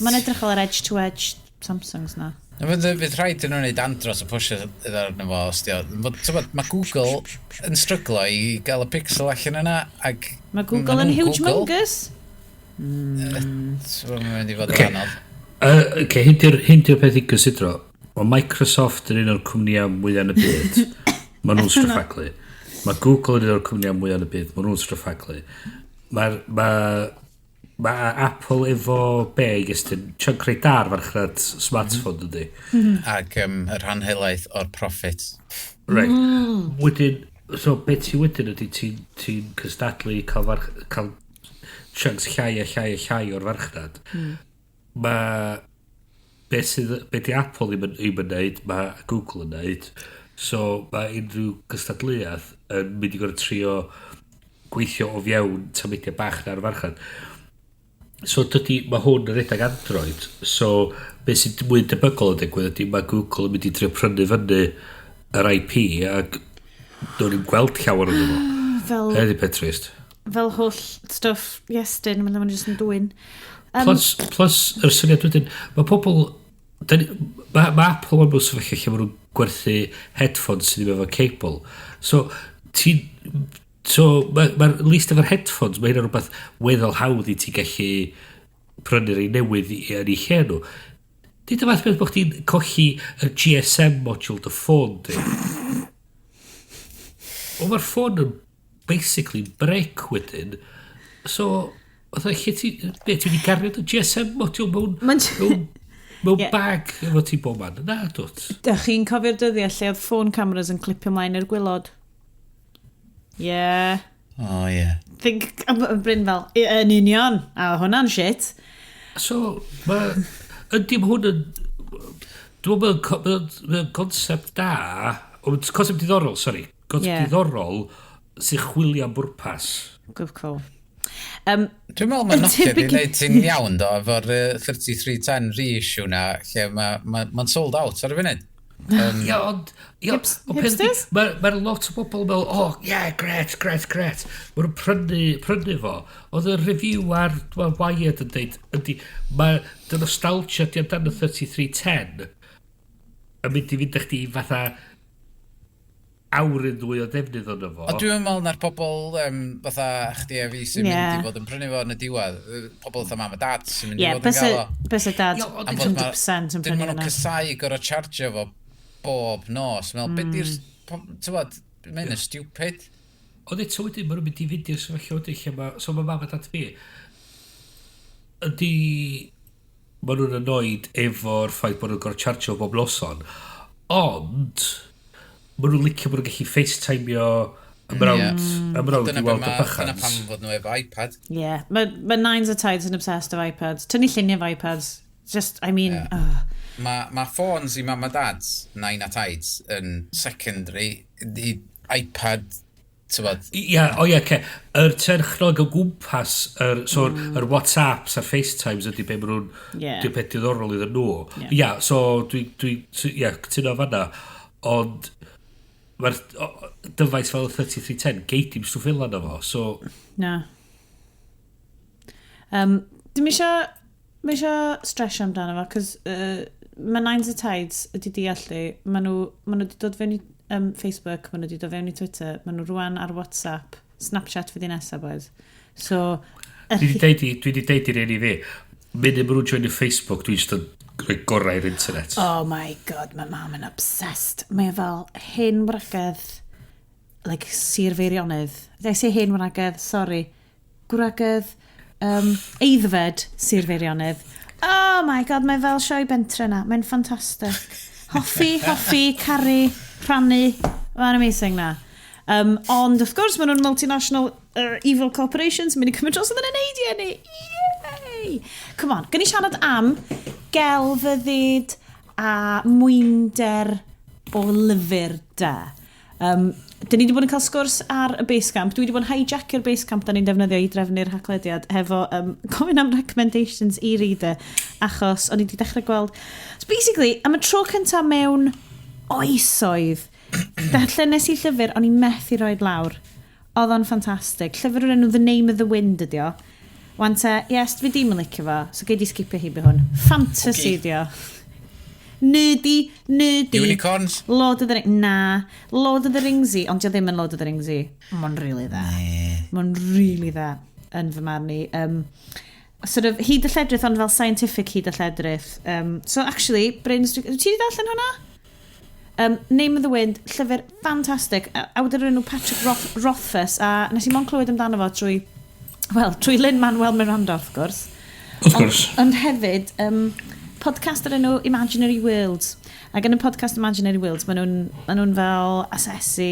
mae'n edrych fel yr edge-to-edge Samsungs na. Fydd rhaid i nhw'n gwneud andros o pwysio iddo arno fo os di o. Ti'n bod, mae Google yn stryglo i gael y Pixel allan yna, ac Mae Google ma' yn nhw'n huge Google. mungus. Ti'n bod, mae'n mynd i fod Ocê. yn anodd. Okay, hyn di'r peth i gysidro. Mae Microsoft yn un o'r cwmnïau mwyaf yn y byd. Mae nhw'n stryffaglu. Mae Google yn un o'r cwmnïau mwyaf yn y byd. Mae nhw'n stryffaglu. Mae ma, ma Apple efo be, Iestyn, chunk reit dar farchnad smartphone ydy. Ac y rhan helaeth o'r profit. Right. Wedyn, so beth ti wedyn ydy ti'n ti cystadlu cael chunks llai a llai a llai o'r farchnad. Mae beth sydd, be di Apple ddim yn neud, mae Google yn neud. So mae unrhyw gystadleuaeth yn mynd i gorfod trio gweithio o fewn tameidiau bach na'r farchnad. So dydy, mae hwn yn rhedeg Android, so beth sy'n mwy debygol yn digwydd ydy mae Google yn mynd i trio prynu fyny yr IP ac dwi'n ni'n gweld llawer o'n fo. Fel, Hynny peth trist. fel holl stwff Iestyn, mae'n jyst yn dwyn. Plus, yr syniad wedyn, mae pobl... Mae Apple yn mewn sefyllfa lle maen nhw'n gwerthu headphones sydd ddim efo cable. So, ti'n... So, mae'r ma least efo'r headphones, mae hynny'n rhywbeth weddol hawdd i ti gallu prynu rei newydd yn ei lle nhw. Nid y fath beth bod chdi'n colli y GSM module dy ffôn di. O, mae'r ffôn yn basically brick wedyn. So, fatha, lle ti, be, ti wedi gario dy GSM module mewn bag efo ti bob man? Na, dwt. Dych chi'n cofio'r dyddiau lle oedd phone cameras yn clipio mlaen i'r gwaelod? Yeah. O, ie. Think, Bryn fel, "Yn union, a hwnna'n shit." So, mae... Ydy, mae hwn yn... Dwi'n meddwl mae'n concept da. Ond concept diddorol, sorry. Concept diddorol sy'n chwilio am bwrpas. Good call. Dwi'n meddwl mae Yn Nokia wedi tebyg gwneud ti'n iawn do, efo'r 3310 reissue na, lle mae'n ma sold out ar y funud. Ia, ond... Ia, ond peth ydi, Hipsters? Mae ma lot o bobl yn meddwl, "Oh, yeah, great, great, great." Mae nhw'n prynu fo. Oedd y review ar well, Wired yn dweud, ydy, mae dy nostalgia di amdano 3310 yn mynd i fynd â chdi fatha awr yn ddwy o ddefnydd ono fo. Ond dwi'n meddwl na'r pobl fatha chdi a fi sy'n mynd i fod yn prynu fo yn y diwedd. Pobl fatha mam a dad sy'n mynd i fod yn gael o. Ie, bysa dad 100% yn prynu hwnna. Maen nhw'n casau gorau chargio fo bob nos. Meddwl, be di'r... Ti'n mae'n stupid. Ond eto wedyn, maen nhw'n mynd i fynd i'r sefyllfa wedyn lle mae... So mae mam a dad fi... Ydy... Maen nhw'n annoyed efo'r ffaith bod nhw'n gorfod chargio bob noson. Ond maen nhw'n licio bod nhw'n gallu FaceTimeio ymrawd, ymrawd i weld y bychans. Dyna pam fod nhw efo iPad. Ie, yeah. Mae Nines a Tides yn obsessed efo iPads. Tynnu lluniau efo iPads. Just, I mean... Yeah. Oh. Mae ma ffôns i mam a dads, Nain a Tides, yn secondary i iPad, tybod. Ia, o ia, ce. Yr technoleg o gwmpas, yr, so, yr WhatsApps a'r FaceTimes ydy be maen nhw'n yeah. Peth diddorol iddyn nhw. Ia, yeah, so dwi, dwi, ia, cytuno fanna. Ond mae'r dyfais fel y 3310, gei dim stwff fel yna fo, so... Na. Dim isio, mae isio stressio amdano fo, cos mae Nines a Tides ydi deall i, maen nhw, ma nhw wedi dod fewn i Facebook, maen nhw wedi dod fewn i Twitter, maen nhw rwan ar WhatsApp, Snapchat fydd i nesaf, boys. So... Dwi wedi deud i, dwi wedi deud i rhieni fi, munud maen nhw'n joinio Facebook, dwi'n just yn rhoi gorau i'r internet. Oh my God, mae mam yn obsessed. Mae e fel hen wragedd, like Sir Feirionnydd. Did I say hen wragedd? Sorry. Gwragedd, Eiddfed, Sir Feirionnydd. Oh my God, mae fel sioe bentre na. Mae'n ffantastig. Hoffi, hoffi, caru, rhannu. Mae'n amazing na. Ond wrth gwrs, maen nhw'n multinational evil corporations yn mynd i cymryd dros yn y neidiau ni. Yay! Come on, gyn i siarad am gelfyddyd a mwynder o lyfr da. Dyn ni wedi bod yn cael sgwrs ar y Basecamp. Dwi wedi bod yn hijacio'r Basecamp da ni'n defnyddio i drefnu'r haclediad hefo gofyn am recommendations i reader, achos o'n i wedi dechrau gweld... So basically, am y tro cyntaf mewn oesoedd, darllen nes i llyfr, o'n i methu roed lawr. Oedd o'n ffantastig. Llyfr o'r enw The Name of the Wind ydi o. Wan te, yes, fi ddim yn licio fo, so gei di skipio hi by hwn. Fantasy ydi o. Nerdy, nerdy. Unicorns? Lord of the Rings. Na. Lord of the Ringsy, ond dio ddim yn Lord of the Ringsy. Mae'n really dda. Mae'n really dda yn fy marn i. Sort of hyd y lledrith, ond fel scientific hyd y lledrith. So actually, Bryn, ti wedi darllen hwnna? Name of the Wind, llyfr ffantastig. Awdur o'r enw Patrick Rothfuss, a nes i mon clywed amdano fo trwy, well, trwy Lin-Manuel Miranda, wrth gwrs. Wrth gwrs. Ond hefyd, podcast o'r enw Imaginary Worlds. Ac yn y podcast Imaginary Worlds, maen nhw'n fel asesu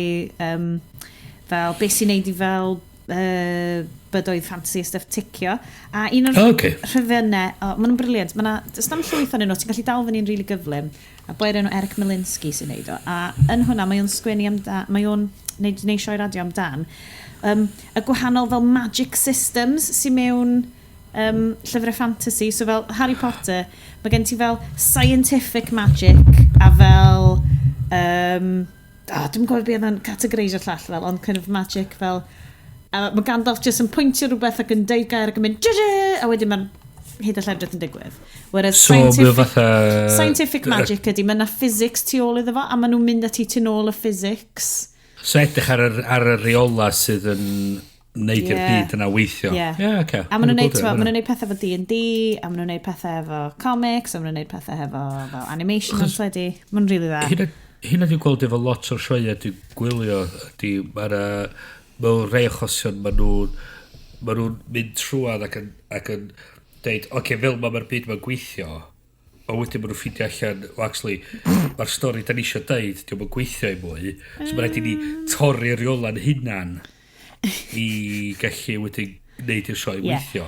fel beth sy'n neud i fel bydoedd fantasy a stuff ticio. A un o'r rhyfynnau, maen nhw'n brilliant. Mae 'na, does na'm llwyth ohonyn nhw, ti'n gallu dal fyny'n rili gyflym. A boi o'r enw Eric Malinsky sy'n neud o. A yn hwnna, mae o'n sgwennu amdan, mae o'n neud sioe radio amdan, y gwahanol fel magic systems sy'n mewn llyfrau fantasy. So fel Harry Potter, mae gen ti fel scientific magic a fel... dwi'n gwybod beth oedd o'n categorisio llall fel, ond kind of magic fel... A mae Gandalf jyst yn pwyntio rhywbeth ac yn deud gair ac yn mynd "Jyjy!" A wedyn mae'n hyd y llefrith yn digwydd. Whereas So, mae o fatha... scientific magic ydy, mae yna physics tu ôl iddo fo, a maen nhw'n mynd ati tu nôl y physics. So edrych ar y reola sydd yn neud i'r byd yna weithio. Ie. Yeah, okay. A maen nhw'n neud, t'mo, maen nhw'n neud pethau efo D&D, a maen nhw'n neud pethau efo comics, a maen nhw'n neud pethau efo fel animation yn teledu. Maen nhw'n really dda. Hynna dwi'n gweld efo lot o'r sioeau dwi'n gwylio ydy, mae'r mewn rhai achosion maen nhw'n mynd trwadd ac yn deud, oce, okay, fel mae'r byd mae'n gweithio, a wedyn maen nhw'n ffeindio allan, well, actually, mae'r stori da ni eisiau deud, diolch yn gweithio i mwy, so mae'n rhaid i ni torri'r reola'n hunan i gallu wedyn gwneud i'r sioe weithio.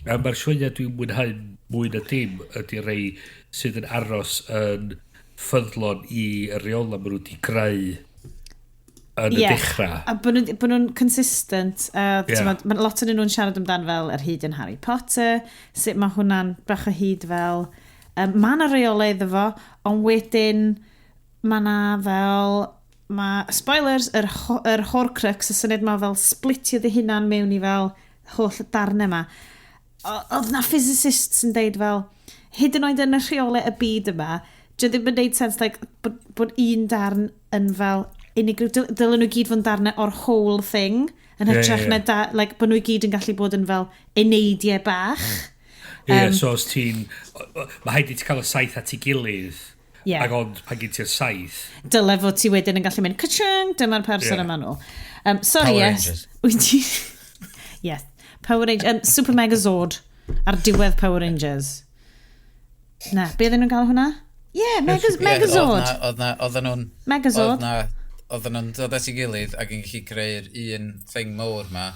A mae'r sioeau dwi'n mwynhau mwy na dim ydy rei sydd yn aros yn ffyddlon i y reola maen nhw wedi greu yn y dechrau. A bod nhw'n consistent. Yeah. Mae lot o'n nhw'n siarad amdan fel yr hyd yn Harry Potter, sut mae hwnna'n bach o hyd fel... Mae yna reolau iddo fo, ond wedyn mae yna fel... Mae, spoilers, yr Horcrux, y syniad ma fel splitio dy hunan mewn i fel holl darnau yma. Oedd na physicists yn deud fel, hyd yn oed yn y rheolau y byd yma, dio ddim yn neud sens, like, bod un darn yn fel unigryw. Dylen nhw gyd fod yn darnau o'r whole thing, yn hytrach na da, like, bod nhw i gyd yn gallu bod yn fel eneidiau bach. Ie, yeah, so os ti'n... Mae rhaid i ti cael y 7 at ei gilydd. Ie. Ac ond pan gen ti'r 7. Dyle fod ti wedyn yn gallu mynd, ka-ching, dyma'r person yma nhw. Sorry, Power yes. Rangers. Wyt ti... Yes. Power Rangers. Super Megazord. Ar diwedd Power Rangers. Na, be oedden nhw'n gael hwnna? Yeah, Megazord. Oedden nhw'n... Megazord. Oedden nhw'n dod at ei gilydd ac yn gallu creu'r un thing mawr ma,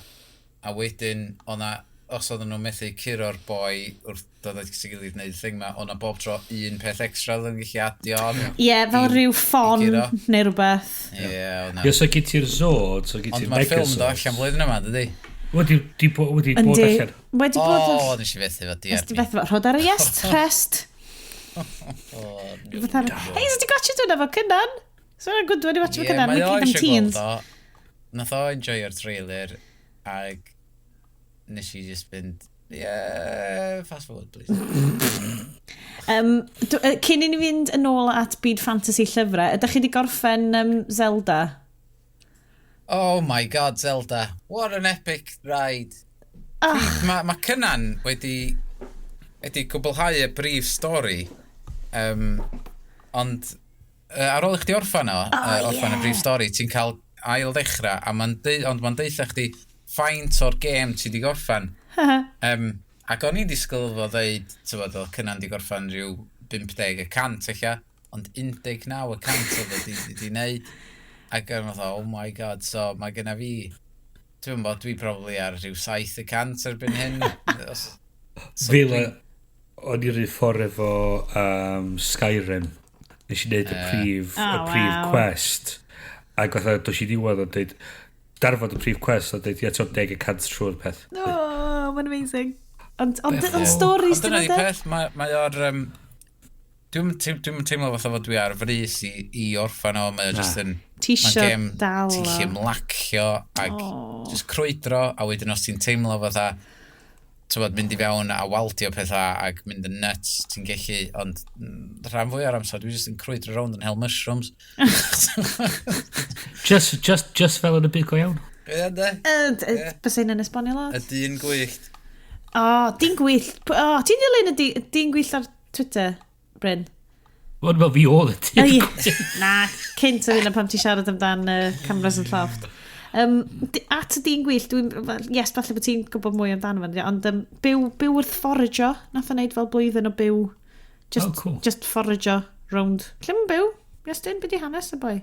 a wedyn, o'na, os oedden nhw'n methu curo'r boi wrth dod at ei gilydd wneud thing ma, o'na bob tro un peth extra oedden nhw'n gallu adio on. Ie, yeah, fel rhyw ffon i guro. neu rhywbeth. Ie, o'na. Ie, so gen ti'r Zord, so gen Ond ti'r mae'r ffilm Megazord. do allan blwyddyn yma, dydy? Wedi di wedi bod Yndi. allan. Wedi O, bod... nes i fethu fo, Nes di diar. fethu fo. Rhod ar y yes, rest. Fatha- Hei, so ti gotcha dwi'n efo Cynan? So yna'n good one i watch efo Ie, Cynan. mae Mae o gyd am eisiau gweld teens. o. Nath o enjoyo'r trailer, ag nes i just fynd, yeah, fast forward, please. Cyn i ni fynd yn ôl at byd fantasy llyfrau, ydych chi wedi gorffen Zelda? Oh my god, Zelda. What an epic ride. Ah. Mae ma Cynan wedi cwblhau y brif stori. Ond ar ôl i chdi orffan o, oh, orffan y brif stori, ti'n cael ail ddechrau, a ma'n ond mae'n deutha chdi faint o'r gêm ti di gorffan. Ac o'n i'n disgwyl fo ddeud, tywod, oedd Cynan di gorffan rhyw 50% eich, ond 19% oedd o di wneud. Ac o'n fatha, oh my god, so mae genna fi, dwi'n bod, dwi probably ar rhyw 7% erbyn hyn. So Fel o'n i'r un ffordd efo Skyrim. Nes i wneud y prif, Oh, y prif wow. quest. Ac fatha, dos i ddiwedd o'n dweud, darfod y prif quest, o'n dweud, ie, ti'n 10% trwy'r peth. Oh, mae'n amazing. Ond stories Ond dyna dyn di nhw, de? peth, mae o'r... Dwi'n dwi teimlo fatha fod dwi ar frys i orffan o, mae o just yn... Ti Mae'n isio gêm dal ti'n o. gallu ymlacio ac just crwydro, a wedyn os ti'n teimlo fatha, tywod, mynd i fewn a waldio pethau ac mynd yn nuts, ti'n gallu, ond rhan fwy o'r amser, dwi just yn crwydro rownd yn hel mushrooms. Just fel yn y byd go iawn. Ie, de? Bysa hynny'n esbonio lot? Y dyn gwyllt. O, dyn gwyllt. O, ti'n dilyn y dyn gwyllt ar Twitter, Bryn? Wel, fel fi oedd y O, dyn. ie. Na, cynt o hynna pam ti'n siarad amdan cameras yn lloft. At y dyn gwyllt, dwi'n... Well, yes, falle bod ti'n gwybod mwy amdano fo, ond byw wrth foragio, nath o wneud fel blwyddyn o byw. Just, Oh, cool. Just foragio round. Lle mae'n byw? Iestyn, be di hanes y boi?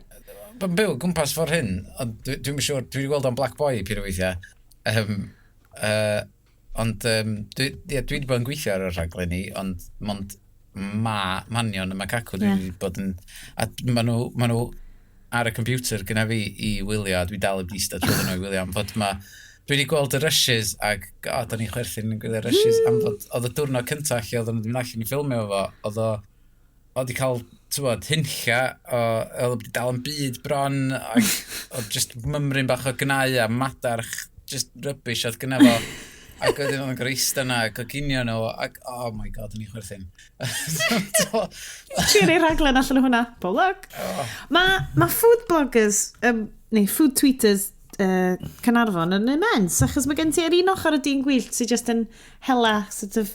Mae'n byw o gwmpas ffordd hyn, ond dwi'n siŵr, dwi wedi gweld o'n Black Boy pyn o weithiau. Ond ie, dwi wedi bod yn gweithio ar y rhaglen i, ond mond ma, Manion y Macaco, dwi wedi bod yn... A ma nhw ar y computer gyda fi i wylio, a dwi dal i eistedd trwy nhw i wylio, am fod ma... Dwi wedi gweld y rushes, ac o, da ni'n chwerthin yn gwylio'r rushes, am fod oedd y diwrnod cyntaf lle oedden nhw wedi mynd allan i ffilmio fo, oedd o oedd wedi cael, tywod, hunlla, oedd o wedi dal yn byd bron, ac oedd just mymryn bach o gnau a madarch, just rubbish oedd gyna fo. Ac wedyn oedd yn gorfod eistedd yna, a coginio nhw, ac oh my god, o'n i'n chwerthin. Trio neud rhaglen allan o hwnna. Pob luck. Mae ma food bloggers, neu food tweeters Caernarfon yn immense, achos mae gen ti ar un ochr y dyn gwyllt sydd just yn hela sort of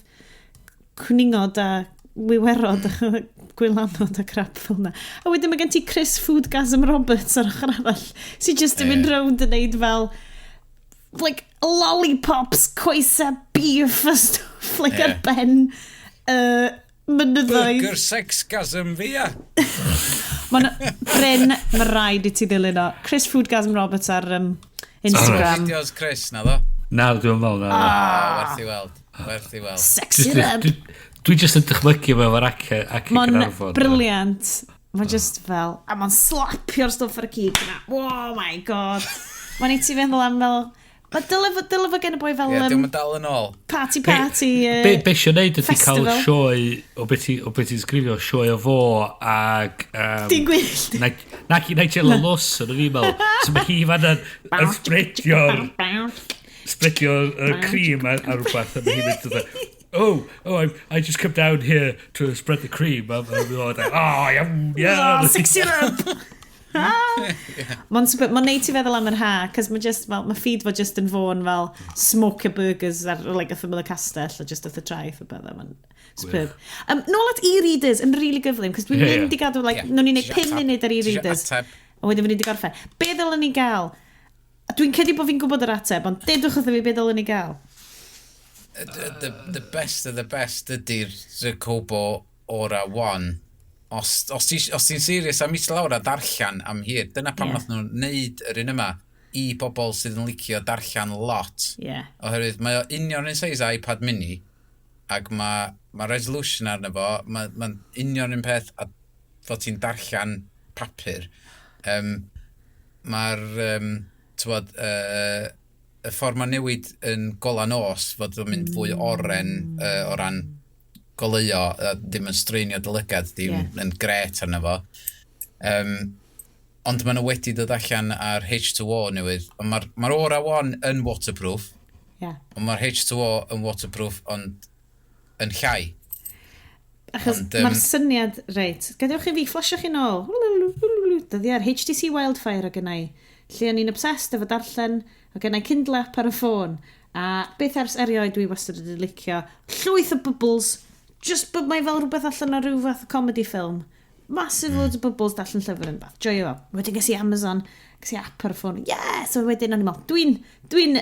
cwningod a wiwerod a gwylanod a crap fel yna. A wedyn mae gen ti Chris Foodgasm Roberts ar ochr arall sydd just yn mynd rownd yn neud fel like lollipops, coesa beef a stuff like ar ben mynyddoedd. Burger sexgasm fi, ia. Mae'n Bryn, mae rhaid i ti ddilyn o. Chris Foodgasm Roberts ar Instagram. Fideos Chris, na ddo? Na, dwi'n meddwl, na. na. Oh, werth i weld. Werth i weld. Sexy rub. Dwi just yn dychmygu fe efo'r ace Mae'n Caernarfon. brilliant. Mae'n just fel, a mae'n slapio'r stwff ar y cig yna. Oh my god. Mae'n i ti feddwl am fel, mae dyle fod gen y boi fel Ie, diw'm yn dal yn ôl. party party Be eisiau neud ydy cael festival. sioe o beth ti'n sgrifio, sioe o fo ag... Dyn gwyllt. Nac i Nigella Lawson, o'n i'n meddwl. So mae hi fan yn spreadio'r cream ar rhywbeth, a mae hi'n mynd fatha, Oh, I just come down here to spread the cream." A mae'n mynd, oh, iawn, Oh, iawn. sexy rub. Mae'n super, mae'n neud ti feddwl am yr ha, cos mae just, fel, mae feed fo just yn fôn fel smoker burgers ar like, wrth ymyl y castell a just wrth y traeth a bydde. Mae'n superb. Nôl at e-readers yn really gyflym, cos dwi'n mynd i gadw, like, yeah. Nawn ni wneud 5 munud ar e-readers. A wedyn fy'n ni wedi gorffen. Be ddylen ni gael? A dwi'n credu bod fi'n gwybod yr ateb, ond dedwch wrtho fi be ddylen ni gael. The best of the best ydy'r Kobo Aura 1. Os ti'n os ti serious am eistedd lawr a darllen am hir, dyna pam yeah. Nath nhw wneud yr un yma i bobl sydd yn licio darllen lot. Oherwydd mae o union yn size iPad mini, ac mae resolution arno fo, mae'n ma union un peth a fod ti'n darllen papur. Mae'r, t'wod, y ffordd mae'n newid yn gola nos, fod o'n mynd fwy oren o ran goleuo, a ddim yn straenio dy lygad, ddim yn gret arno fo. Ond maen nhw wedi dod allan ar H2O newydd. Ond mae'r ma Aura 1 yn waterproof, ond mae'r H2O yn waterproof, ond yn llai. Achos mae'r syniad, reit, gadewch i fi, flashio chi nôl. Dyddiau'r HTC Wildfire o gennau. Lle o'n i'n obsessed efo darllen, o gennau Kindle app ar y ffôn. A beth ers erioed dwi wastad wedi licio. Llwyth o bubbles, just bod mae fel rhywbeth allan o rhyw fath o comedy film. Massive loads o bubbles darllen llyfr yn bath. Joio fo. Wedyn ges i Amazon, ges i app ar y ffôn. Yeah! So wedyn o'n i'n meddwl, dwi'n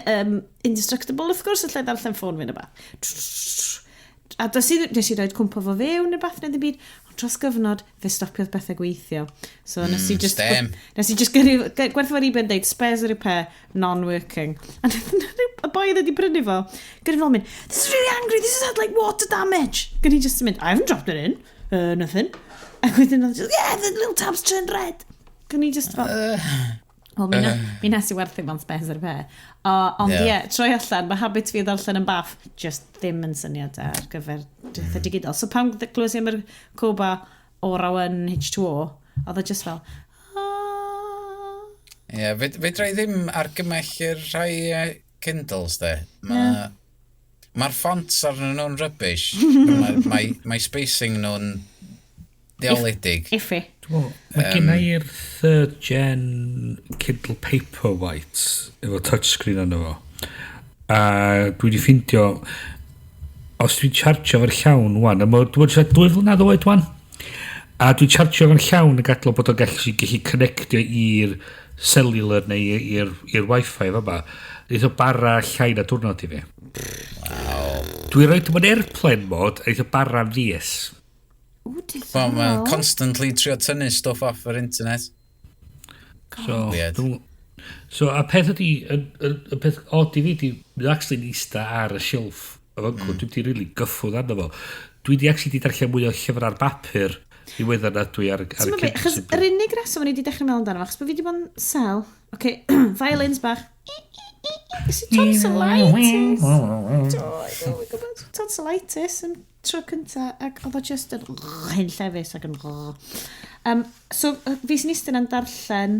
indestructible wrth gwrs, allai darllen ffôn fi'n y bath. A des i roed cwmpo fo fewn neu beth neu ddim byd, ond dros gyfnod fe stopiodd bethau gweithio. So nes i just, stem. Nes i just gyrru, gwerthu fo'r eBay yn deud, "Spares a repair, non-working." A y boi oedd wedi prynu fo, gyrru fo mynd, "This is really angry, this has had like water damage." Gyrru just yn mynd, "I haven't dropped it in, nothing." Ac wedyn oedd just, "Yeah, the little tabs turned red." Gyrru just fel, wel, mi nes i werthu fo'n spares a repair. O, ond ie, yeah, troi allan, mae habit fi o ddarllen yn baff just ddim yn syniad da ar gyfer mm. digidol. So pan glywes i am yr Kobo Aura 1 H2O, oedd o just fel, "Ah." Ie, yeah, fedra i ddim argymell i'r rhai Kindles, de. Mae'r ma fonts arnyn nhw'n rubbish. Mae mae spacing nhw'n ddiawledig. Iffy. Dwi'n meddwl, mae gen i'r third gen Kindle Paperwhite efo touchscreen arno fo. A dwi wedi ffindio, os dwi'n chargio fo'r llawn wan, a dwi'n siarad 2 flynedd oed wan, a dwi'n chargio fo'r llawn yn gadael bod o'n gallu connectio i'r cellular neu i'r wifi fa ma, neith o bara llai na diwrnod i fi. Wow. Dwi'n rhoi mewn airplane mode, a neith o bara fis. Ww, Wel, diddorol. mae'n constantly trio tynnu stwff off yr internet. So, Weird. So, a peth ydi, y peth odd i fi di, mae'n actually eista ar y shelf o fan mm. Dwi'n di really gyffwrdd arno fo. Dwi di actually di darllen mwy o llyfr ar bapur i weddar na dwi ar Ti'n y gwbod be, Kindle. achos yr unig reswm o'n i wedi dechrau meddwl amdano fo, achos bod fi wedi bod yn sel. Okay, violins bach. Is it tonsillitis? Do, I gwybod. Tonsillitis yn tro cynta, ac oedd o just yn hunllefus ac yn. So, fi sy'n eistedd yn darllen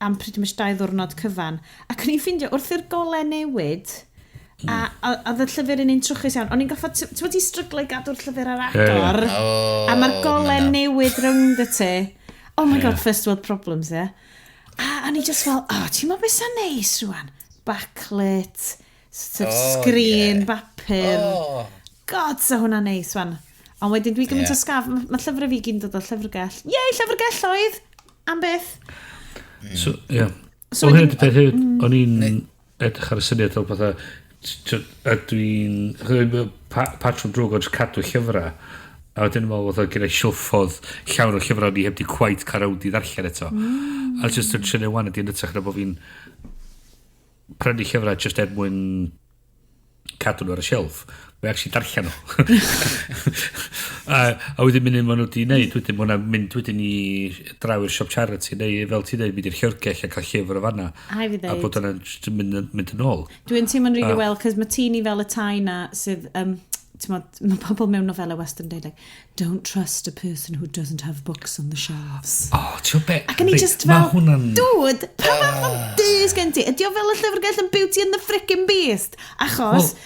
am pretty much 2 ddiwrnod cyfan, ac o'n i'n ffindio, wrth i'r golau newid, a oedd y llyfr yn un trwchus iawn, o'n i'n goffod, ti'n wedi stryglo i gadw'r llyfr ar Ie, ie. agor, Oh, a mae'r golau ma' 'na. newid rownd y ti. Oh my God, first world problems, ie. Yeah. A o'n i just fel, oh, ti'n meddwl beth sy'n neis rwan? Backlit, sort of Oh, screen, ie. bapur. Oh. God, sa hwnna neis wan. Ond wedyn dwi gymaint o sgaf, mae ma llyfrau fi gyd yn dod o llyfrgell. Yay, llyfrgelloedd! Am byth. So, ie. So So, Wel, hyn wedyn- ydy peth hefyd, o'n i'n edrych ar y syniad o fatha, a dwi'n, patrwm drwg o'n cadw llyfrau, a wedyn yn meddwl fatha gyda silffodd llawn o llyfrau ni heb di quite cael rownd i ddarllen eto. A just yn trynu wan ydy yn ytrach na bod fi'n prynu llyfrau just er mwyn cadw nhw ar y shelf. Mae actually darllen nhw. A wedyn mynd maen nhw wedi wneud, wedyn ma' hwnna'n mynd wedyn i draw i'r siop charity, neu fel ti'n dweud, mynd i'r llyfrgell a cael llyfr o fanna. A i fi A ddeud. bod yna'n jyst yn mynd yn ôl. Dwi'n teimlo'n really well, cos mae tŷ ni fel y tai na sydd, t'mod, mae pobl mewn nofelau western dweud, like, "Don't trust a person who doesn't have books on the shelves." O, ti'n be? Ac o'n i Reit, just ma' fel, hwnna'n dude, pa fath o dys gen ti? Ydy o fel y llyfrgell yn Beauty and the Frickin' Beast? Achos,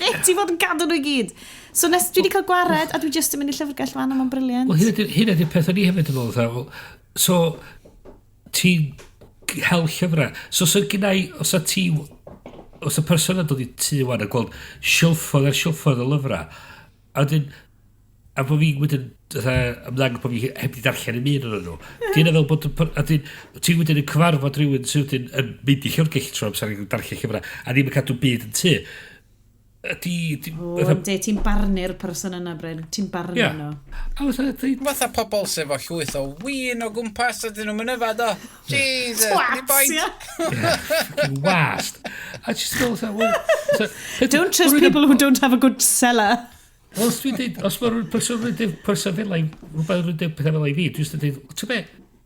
lle ti fod yn gadw nhw i gyd? So nes, dwi wedi cael gwared, a dwi just yn mynd i llyfrgell fan, a mae'n brilliant. Wel, hyn ydy'r peth o'n i hefyd yn meddwl, fatha, wel, so, Ti'n hel llyfrau. So, so gynnau, os a ti, os y person yn dod i tŷ wan a gweld silffodd ar silffodd o lyfrau, a wedyn, a bod fi wedyn, fatha, ymddangos bod fi heb di darllen un o'n nhw. Di yna fel bod, a dyn, ti wedyn yn cyfarfod rhywun sydd wedyn yn mynd i llyfrgell trwy amser yn darllen llyfrau, a ddim yn cadw byd yn tŷ. Ydy, O, yndi, ti'n barnu'r person yna, Bryn. Ti'n barnu nhw. A fatha, Fatha pobl sydd efo llwyth o win o gwmpas ydyn nhw'n yfad o. Jesus, di Twats, boint. ia. Fucking wast. A just fel, fatha, well, Don't trust people who don't have a good cellar. Wel, os dwi'n dweud, os mae rhywun person yn dweud person fel i, rhywbeth yn dweud pethau fel i fi, dwi'n just yn dweud, ti'n be,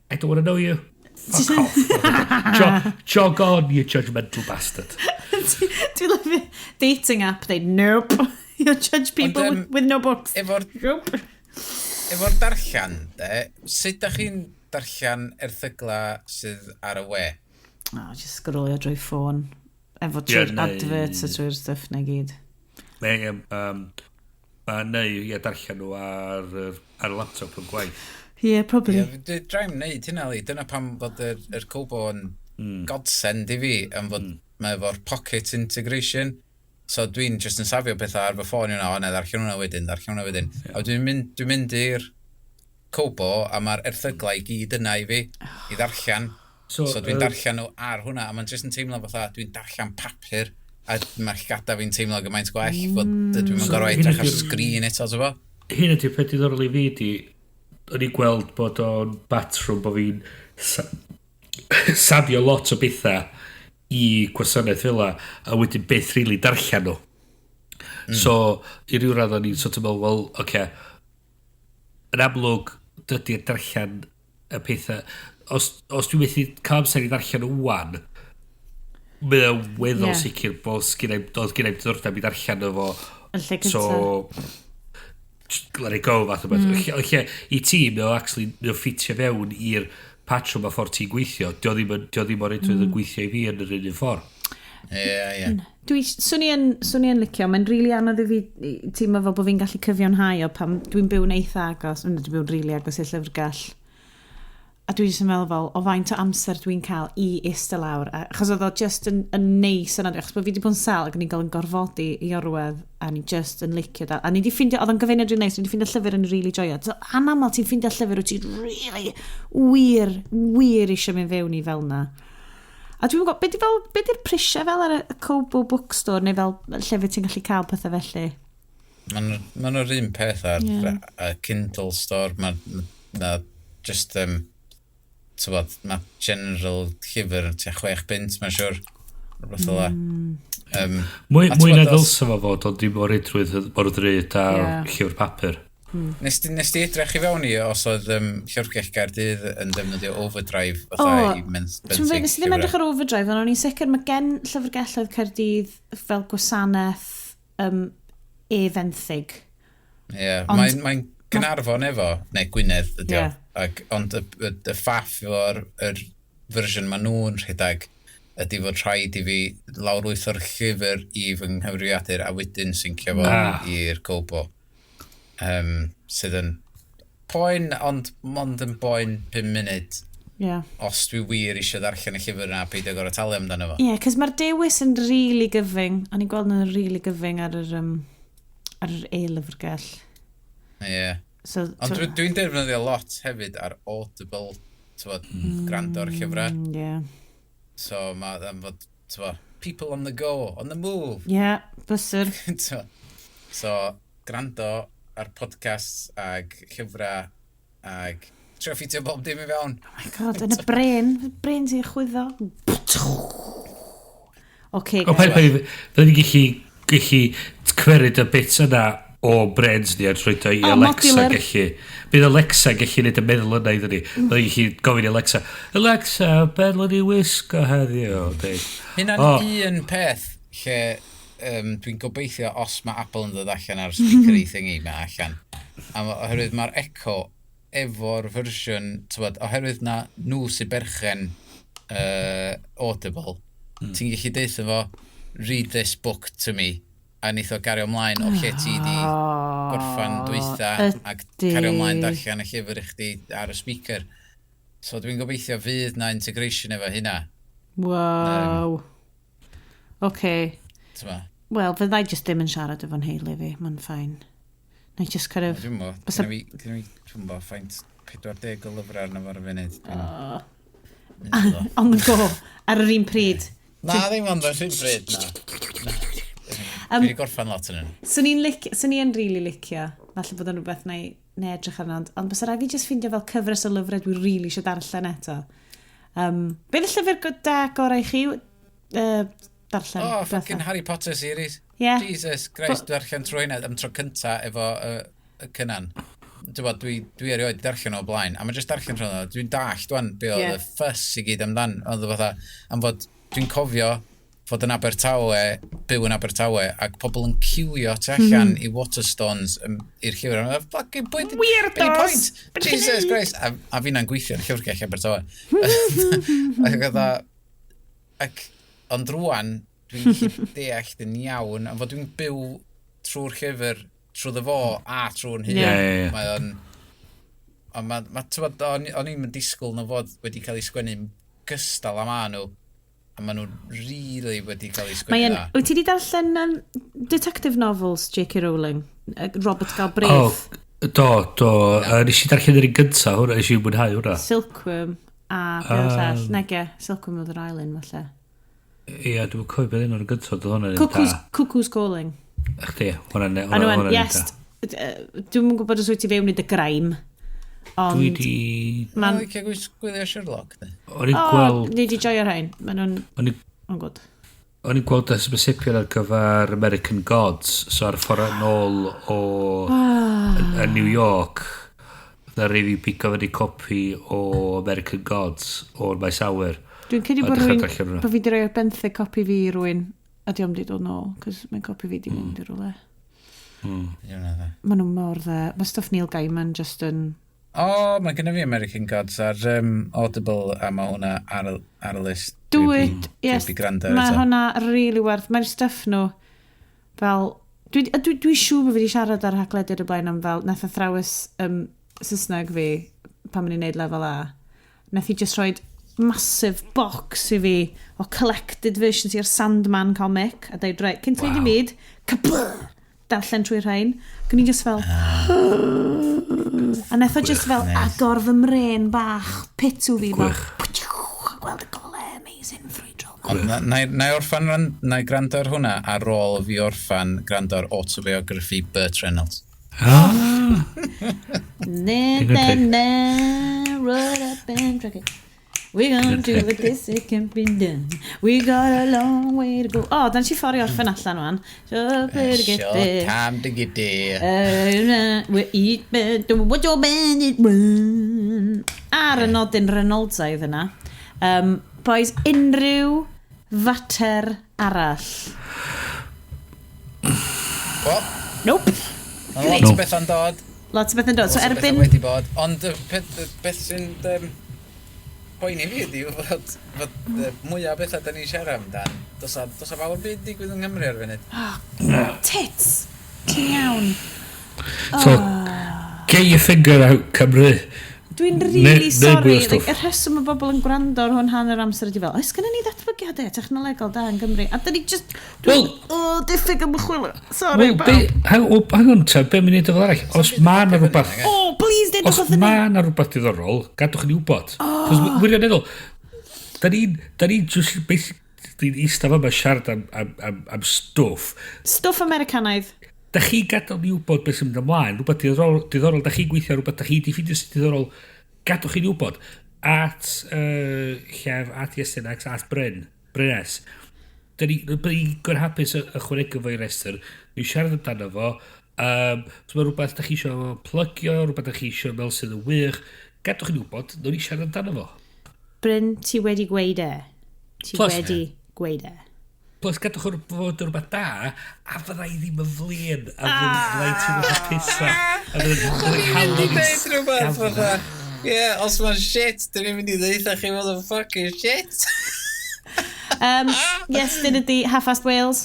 I don't want to know you. Fuck off. Jog on, you judgmental bastard. Dwi'n lyfio dating app, they nope. You judge people Ond, with no books. Efo'r Nope. Efo'r darllen, de, sut da chi'n darllen erthygla sydd ar y we? Oh, just scrollio drwy ffôn. Efo trwy'r Ie, neu- adverts a trwy'r stuff na gyd. Neu, neu, ie, darllen nhw ar y laptop yn gwaith. Yeah, probably. Ie, yeah, dwi'n wneud hynna li. Dyna pam fod yr Kobo yn godsend i fi, am fod mae efo'r pocket integration. So dwi'n just yn safio pethau ar fy ffôn yna, o na, ddarllen hwnna wedyn, darllen hwnna wedyn. A dwi'n mynd i'r Kobo a mae'r erthyglau i gyd yna i fi, i ddarllen. So dwi'n darllen nhw ar hwnna, a mae'n just yn teimlo fatha, dwi'n darllen papur, a mae'r llgada fi'n teimlo gymaint gwell, fod dwi'n So, gorfod hyn edrych ar sgrin eto, ti'n bo? Hyn ydy'r peth diddorol i fi di, o'n i'n gweld bod o'n batrwm bod fi'n safio lot o bethau i gwasanaeth fel 'a, a wedyn beth rili darllen nhw. So, i ryw radd o'n i'n sort of meddwl, wel, oce, okay, yn amlwg, dydy'r darllen y pethau, os dwi'n methu cael amser i ddarllen nhw wan, mae o'n weddol sicr bod oedd gynna i'm diddordeb i darllen efo. Yn lle cynta. So, just let it go fath o beth. Lle, i ti, mae o actually, mae o ffitio fewn i'r patrwm a ffordd ti'n gweithio. Dio ddim o'r reidrwydd yn gweithio i fi yn yr un un ffordd. Ie. Swn i yn licio, mae'n rili really anodd i fi teimlo fel bod fi'n gallu cyfiawnhau o pam dwi'n byw'n eitha agos, dwi'n byw'n rili really agos i'r llyfrgell. A dwi jyst yn meddwl fel, o faint o amser dwi'n cael i eistedd lawr. Achos oedd o just yn neis yna, achos bod fi wedi bod yn sâl ac o'n i'n gael yn gorfodi i orwedd, a ni just yn licio da. A ni wedi ffindio, oedd o'n gyfuniad rili neis, ni wedi ffindio llyfr yn really joio. So, anaml ti'n ffindio llyfr wyt ti'n really, wir, wir eisiau mynd fewn i fel na. A dwi'n gwybod, be di'r prisiau fel ar y Kobo Bookstore, neu fel llefydd ti'n gallu cael pethau felly? Maen nhw'r un peth ar y Kindle store. Mae na just, tywod, mae general llyfr yn tua 6 bunt, mae'n siŵr. Rhywbeth fel 'na. Mwy, A mwy na t'mod, ddylsa fo fod, ond dim o'r reidrwydd mor ddrud ar Ie. llyfr papur. Nes di edrych i fewn i os oedd Llyfrgell Gaerdydd yn defnyddio Overdrive fatha O, i Ti'n benthyg nes i ddim llyfrau? edrych ar Overdrive, ond o'n i'n sicr mae gen llyfrgelloedd Caerdydd fel gwasanaeth e-fenthyg. Ie, Ond- mae'n Gaernarfon efo, neu Gwynedd ydi o. Ie. Ac, ond y ffaff efo'r yr fersiwn maen nhw'n rhedeg ydy fod rhaid i fi lawrlwytho'r llyfr i fy nghyfrifiadur a wedyn syncio fo i'r Kobo. Sydd yn poen, ond mond yn boen 5 munud os dwi wir eisiau ddarllen y llyfr yna a peidio gorfod talu amdano fo. Ie, yeah, cos mae'r dewis yn really gyfyng. O'n i'n gweld yn really gyfyng ar yr e-lyfrgell. Ie. Yeah. So, Ond dwi'n defnyddio lot hefyd ar Audible, t'wod, gwrando ar llyfrau. So mae am fod, t'wod, people on the go, on the move. Yeah, bysur. T'wod. So, gwrando ar podcasts ag llyfrau ag trio ffitio bob dim i fewn. Oh my God, yn y brain, brain sy'n chwyddo. Okay, O, guys. pen, fydden ni gallu cymeryd y bits yna o brains ni a troed o i O, Alexa modular. gallu. Bydd Alexa gallu neud y meddwl yna iddyn ni. Bydd ni'n gallu gofyn i Alexa, "Alexa, be ddylen ni wisgo heddiw?" Deud, Hynna'n O. un peth lle dwi'n gobeithio os mae Apple yn dod allan ar speakery thingy mae allan. A oherwydd mae'r Echo efo'r fersiwn, t'wod, oherwydd na nhw sy'n berchen Audible, ti'n gallu deutha fo, "Read this book to me," a neith o gario ymlaen o lle ti di gorffan dwytha ac cario ymlaen darllen y llyfr i chdi ar y speaker. So dwi'n gobeithio fydd na integration efo hynna. Wow. Okay. T'mo? Wel, fyddai just ddim yn siarad efo'n heili fi, mae'n fine. Na i just kind of. Dwi'n mo, gynna fi, dwi'n mo, faint 40 o lyfrau arno fo ar y funud. On the go, ar yr un pryd. Na, ddim ond ar yr un pryd, na. Dwi wedi gorffan lot yn nhw. Swn i'n really licio, falle bod yn rhywbeth na i na edrych arno, ond bysa rhaid fi just ffindio fel cyfres o lyfrau dwi really eisiau darllen eto. Beth y llyfr da gorau i chi darllen? Oh, fucking Harry Potter series. Yeah. Jesus Christ, dwi darllen trwy hynna am tro cynta efo y Cynan. Dwi'n bod, dwi erioed 'di darllen o blaen, a mae jyst darllen trwy hwnna, dwi'n dallt wan be oedd Ie. y fuss i gyd amdan. Oedd o fatha, am fod dwi'n cofio fod yn Abertawe, byw yn Abertawe, ac pobl yn ciwio tu allan i Waterstones i'r llyfr. A mae'n fucking pwynt. Weirdos! Point? Jesus Christ! A finna'n gweithio yn llyfrgell Abertawe. Ac oedd ac, ond rwan, dwi'n gallu deall yn iawn, am fod dwi'n byw trwy'r llyfr, trwy fo a trwy'n hun. Ie. Ie, ie, ie. Mae o'n. Ond ma, t'mod, o'n i'm yn disgwyl nhw fod wedi cael ei sgwennu gystal â ma nhw. A ma nhw really wedi cael ei sgwennu Mae'n. dda. Wyt ti wedi darllen detective novels J.K. Rowling? Robert Oh, Galbraith? do. Nes i darllen yr un gyntaf hwnna, nes i mwynhau hwnna. Silkworm a be oedd llall? Nage, Silkworm oedd yr ail un, falle. Ie, dwi'n cofio beth un o'r gyntaf, oedd hwnna'n un Cuckoo's, da. Cuckoo's Calling. Chdi, hwnna'n A nhw hwnna'n un yes, da. dwi'n gwybod os wyt ti fewn i dy grime, ond Dwi di. Ma'n Mae'n licio gwylio Sherlock, de. O'n i'n O, gweld. ni di joio rhain. Maen nhw'n O'n i'n o'n good. O'n i'n gweld hysbysebion ar gyfer American Gods, so ar ffordd yn ôl o yn New York, na rei fi pigo fyny copi o American Gods o'r maes awyr. Dwi'n credu A bod dechrau rwy'n darllen hwnna. bod fi wedi rhoi ar benthyg copi fi i rywun a di o'm di dod nôl, cos mae'n copi fi di mynd i rhywle. Maen nhw mor dda. Mae stuff Neil Gaiman just yn. O, mae gennym fi American Gods ar Audible a mae hwnna ar y list. Do Dwi it, yes. Dwi 'di gwrando ar Mae eto. hwnna really werth. Mae'r stuff nhw fel. Dwi siŵr bod fi wedi siarad ar haglediad y blaen am fel nath athrawes Saesneg fi pan o'n i'n neud lefel A. Nath hi just rhoi massive box i fi o collected versions i'r Sandman comic a dweud, "Right, cyn ti'n wow. Byd, darllen trwy'r rhain." Ac o'n i just fel. A nath o just fel agor fy mren bach, pitw fi fel, gweld y gole, amazing, ffrwydrol. Ond na i gwrando ar hwnna ar ôl fi orffan gwrando ar autobiography Burt Reynolds. Ah, Na, Digon na, teg. na, run up and drag it. We gonna do it, this it can be done. We got a long way to go. Oh, dan si ffordd i orffen allan wan. So better get Short there. time to get there. We eat better, what your bandit run. Ar y nodyn Reynoldsaidd yna. Boys, unrhyw fater arall? Wel, Nope. mae lot o bethau'n dod. Lot o beth yn dod. So Lot o erbyn bethau wedi bod. Ond y beth sy'n poeni fi ydi fod y mwyaf o bethau da ni'n siarad amdan, does a fawr byd digwydd yng Nghymru ar funud. Tits! Ti'n iawn. So, get your finger out, Cymru. Dwi'n really Neu sorry. mwy o stwff. Like, y rheswm y bobl yn gwrando ar hwn hanner amser ydi fel, oes gennym ni ddatblygiadau technolegol da yn Gymru? A dyn ni just. Dwi'n Wel- oh, diffyg ymchwil. Sorry, Wel, bawb. be, hang, oh, hang on te, be mynd i fel arall? Os ma na rhywbeth. Oh, please, dudwch Os wrthyn ni. ma na rhywbeth diddorol, gadwch ni wybod. Oh. Wirioneddol, da ni'n just basically eistedd yma siarad am stwff. Stwff Americanaidd. Da chi gadael ni wybod beth sy'n mynd ymlaen, rhywbeth diddorol, da chi'n gweithio, rhywbeth da chi di ffeindio sy'n diddorol, gadwch chi ni wybod. At Llef, at Iestyn, at Bryn, Bryn S. Da ni, da ni gwrdd hapus ychwanegu fo i'r restr, ni siarad amdano fo, so mae rhywbeth da chi eisiau plygio, rhywbeth da chi eisiau meddwl sydd yn wych, gadwch chi ni wybod, nawn ni siarad amdano fo. Bryn, ti wedi gweud e. Ti wedi gweud e. Plus, gadwch o'r fod yn rhywbeth da, a fydda i ddim yn flin, a fydda i teimlo hapusa. A fydda i'n Dwi'n mynd i dweud rhywbeth fatha, ie, os mae'n shit, dwi'n mynd i ddeutha chi fod yn fucking shit. Yes, dyn ydi Half Past Wales.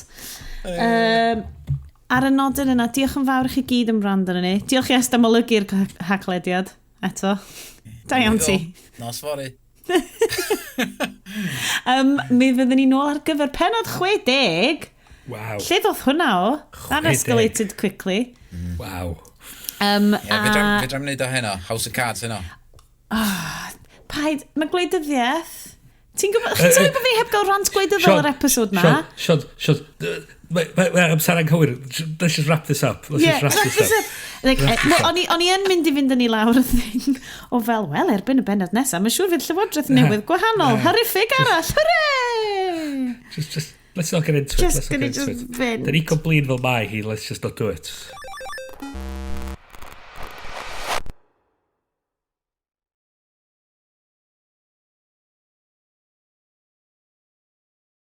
Ar y nodyn yna, diolch yn fawr i chi gyd am wrando arno ni. Diolch i Est am olygu'r haclediad eto. Da iawn ti. Nos fory. Mi fyddwn ni nôl ar gyfer penod 60. Waw. Lle ddoth hwnna o? That 60. escalated quickly. Waw. Ie, fedra i'm wneud o heno. House of Cards heno. Paid, mae gwleidyddiaeth. Ti'n gwybod, chi'n sylwi bod fi heb gael rant gwleidyddol yr episod ma? Sean, Sean, Sean, mae amser anghywir. Let's just wrap this up. Let's Yeah, just wrap this up. Like, Wrap this well, up. o'n i yn mynd i fynd yn i lawr y thing o fel, wel, erbyn y bennod nesaf, mae'n siŵr fydd llywodraeth newydd gwahanol, horrific arall, hooray! Just, let's not get into it. Just Let's not gonna get into just it. fynd. Da ni blin fel mae hi, let's just not do it.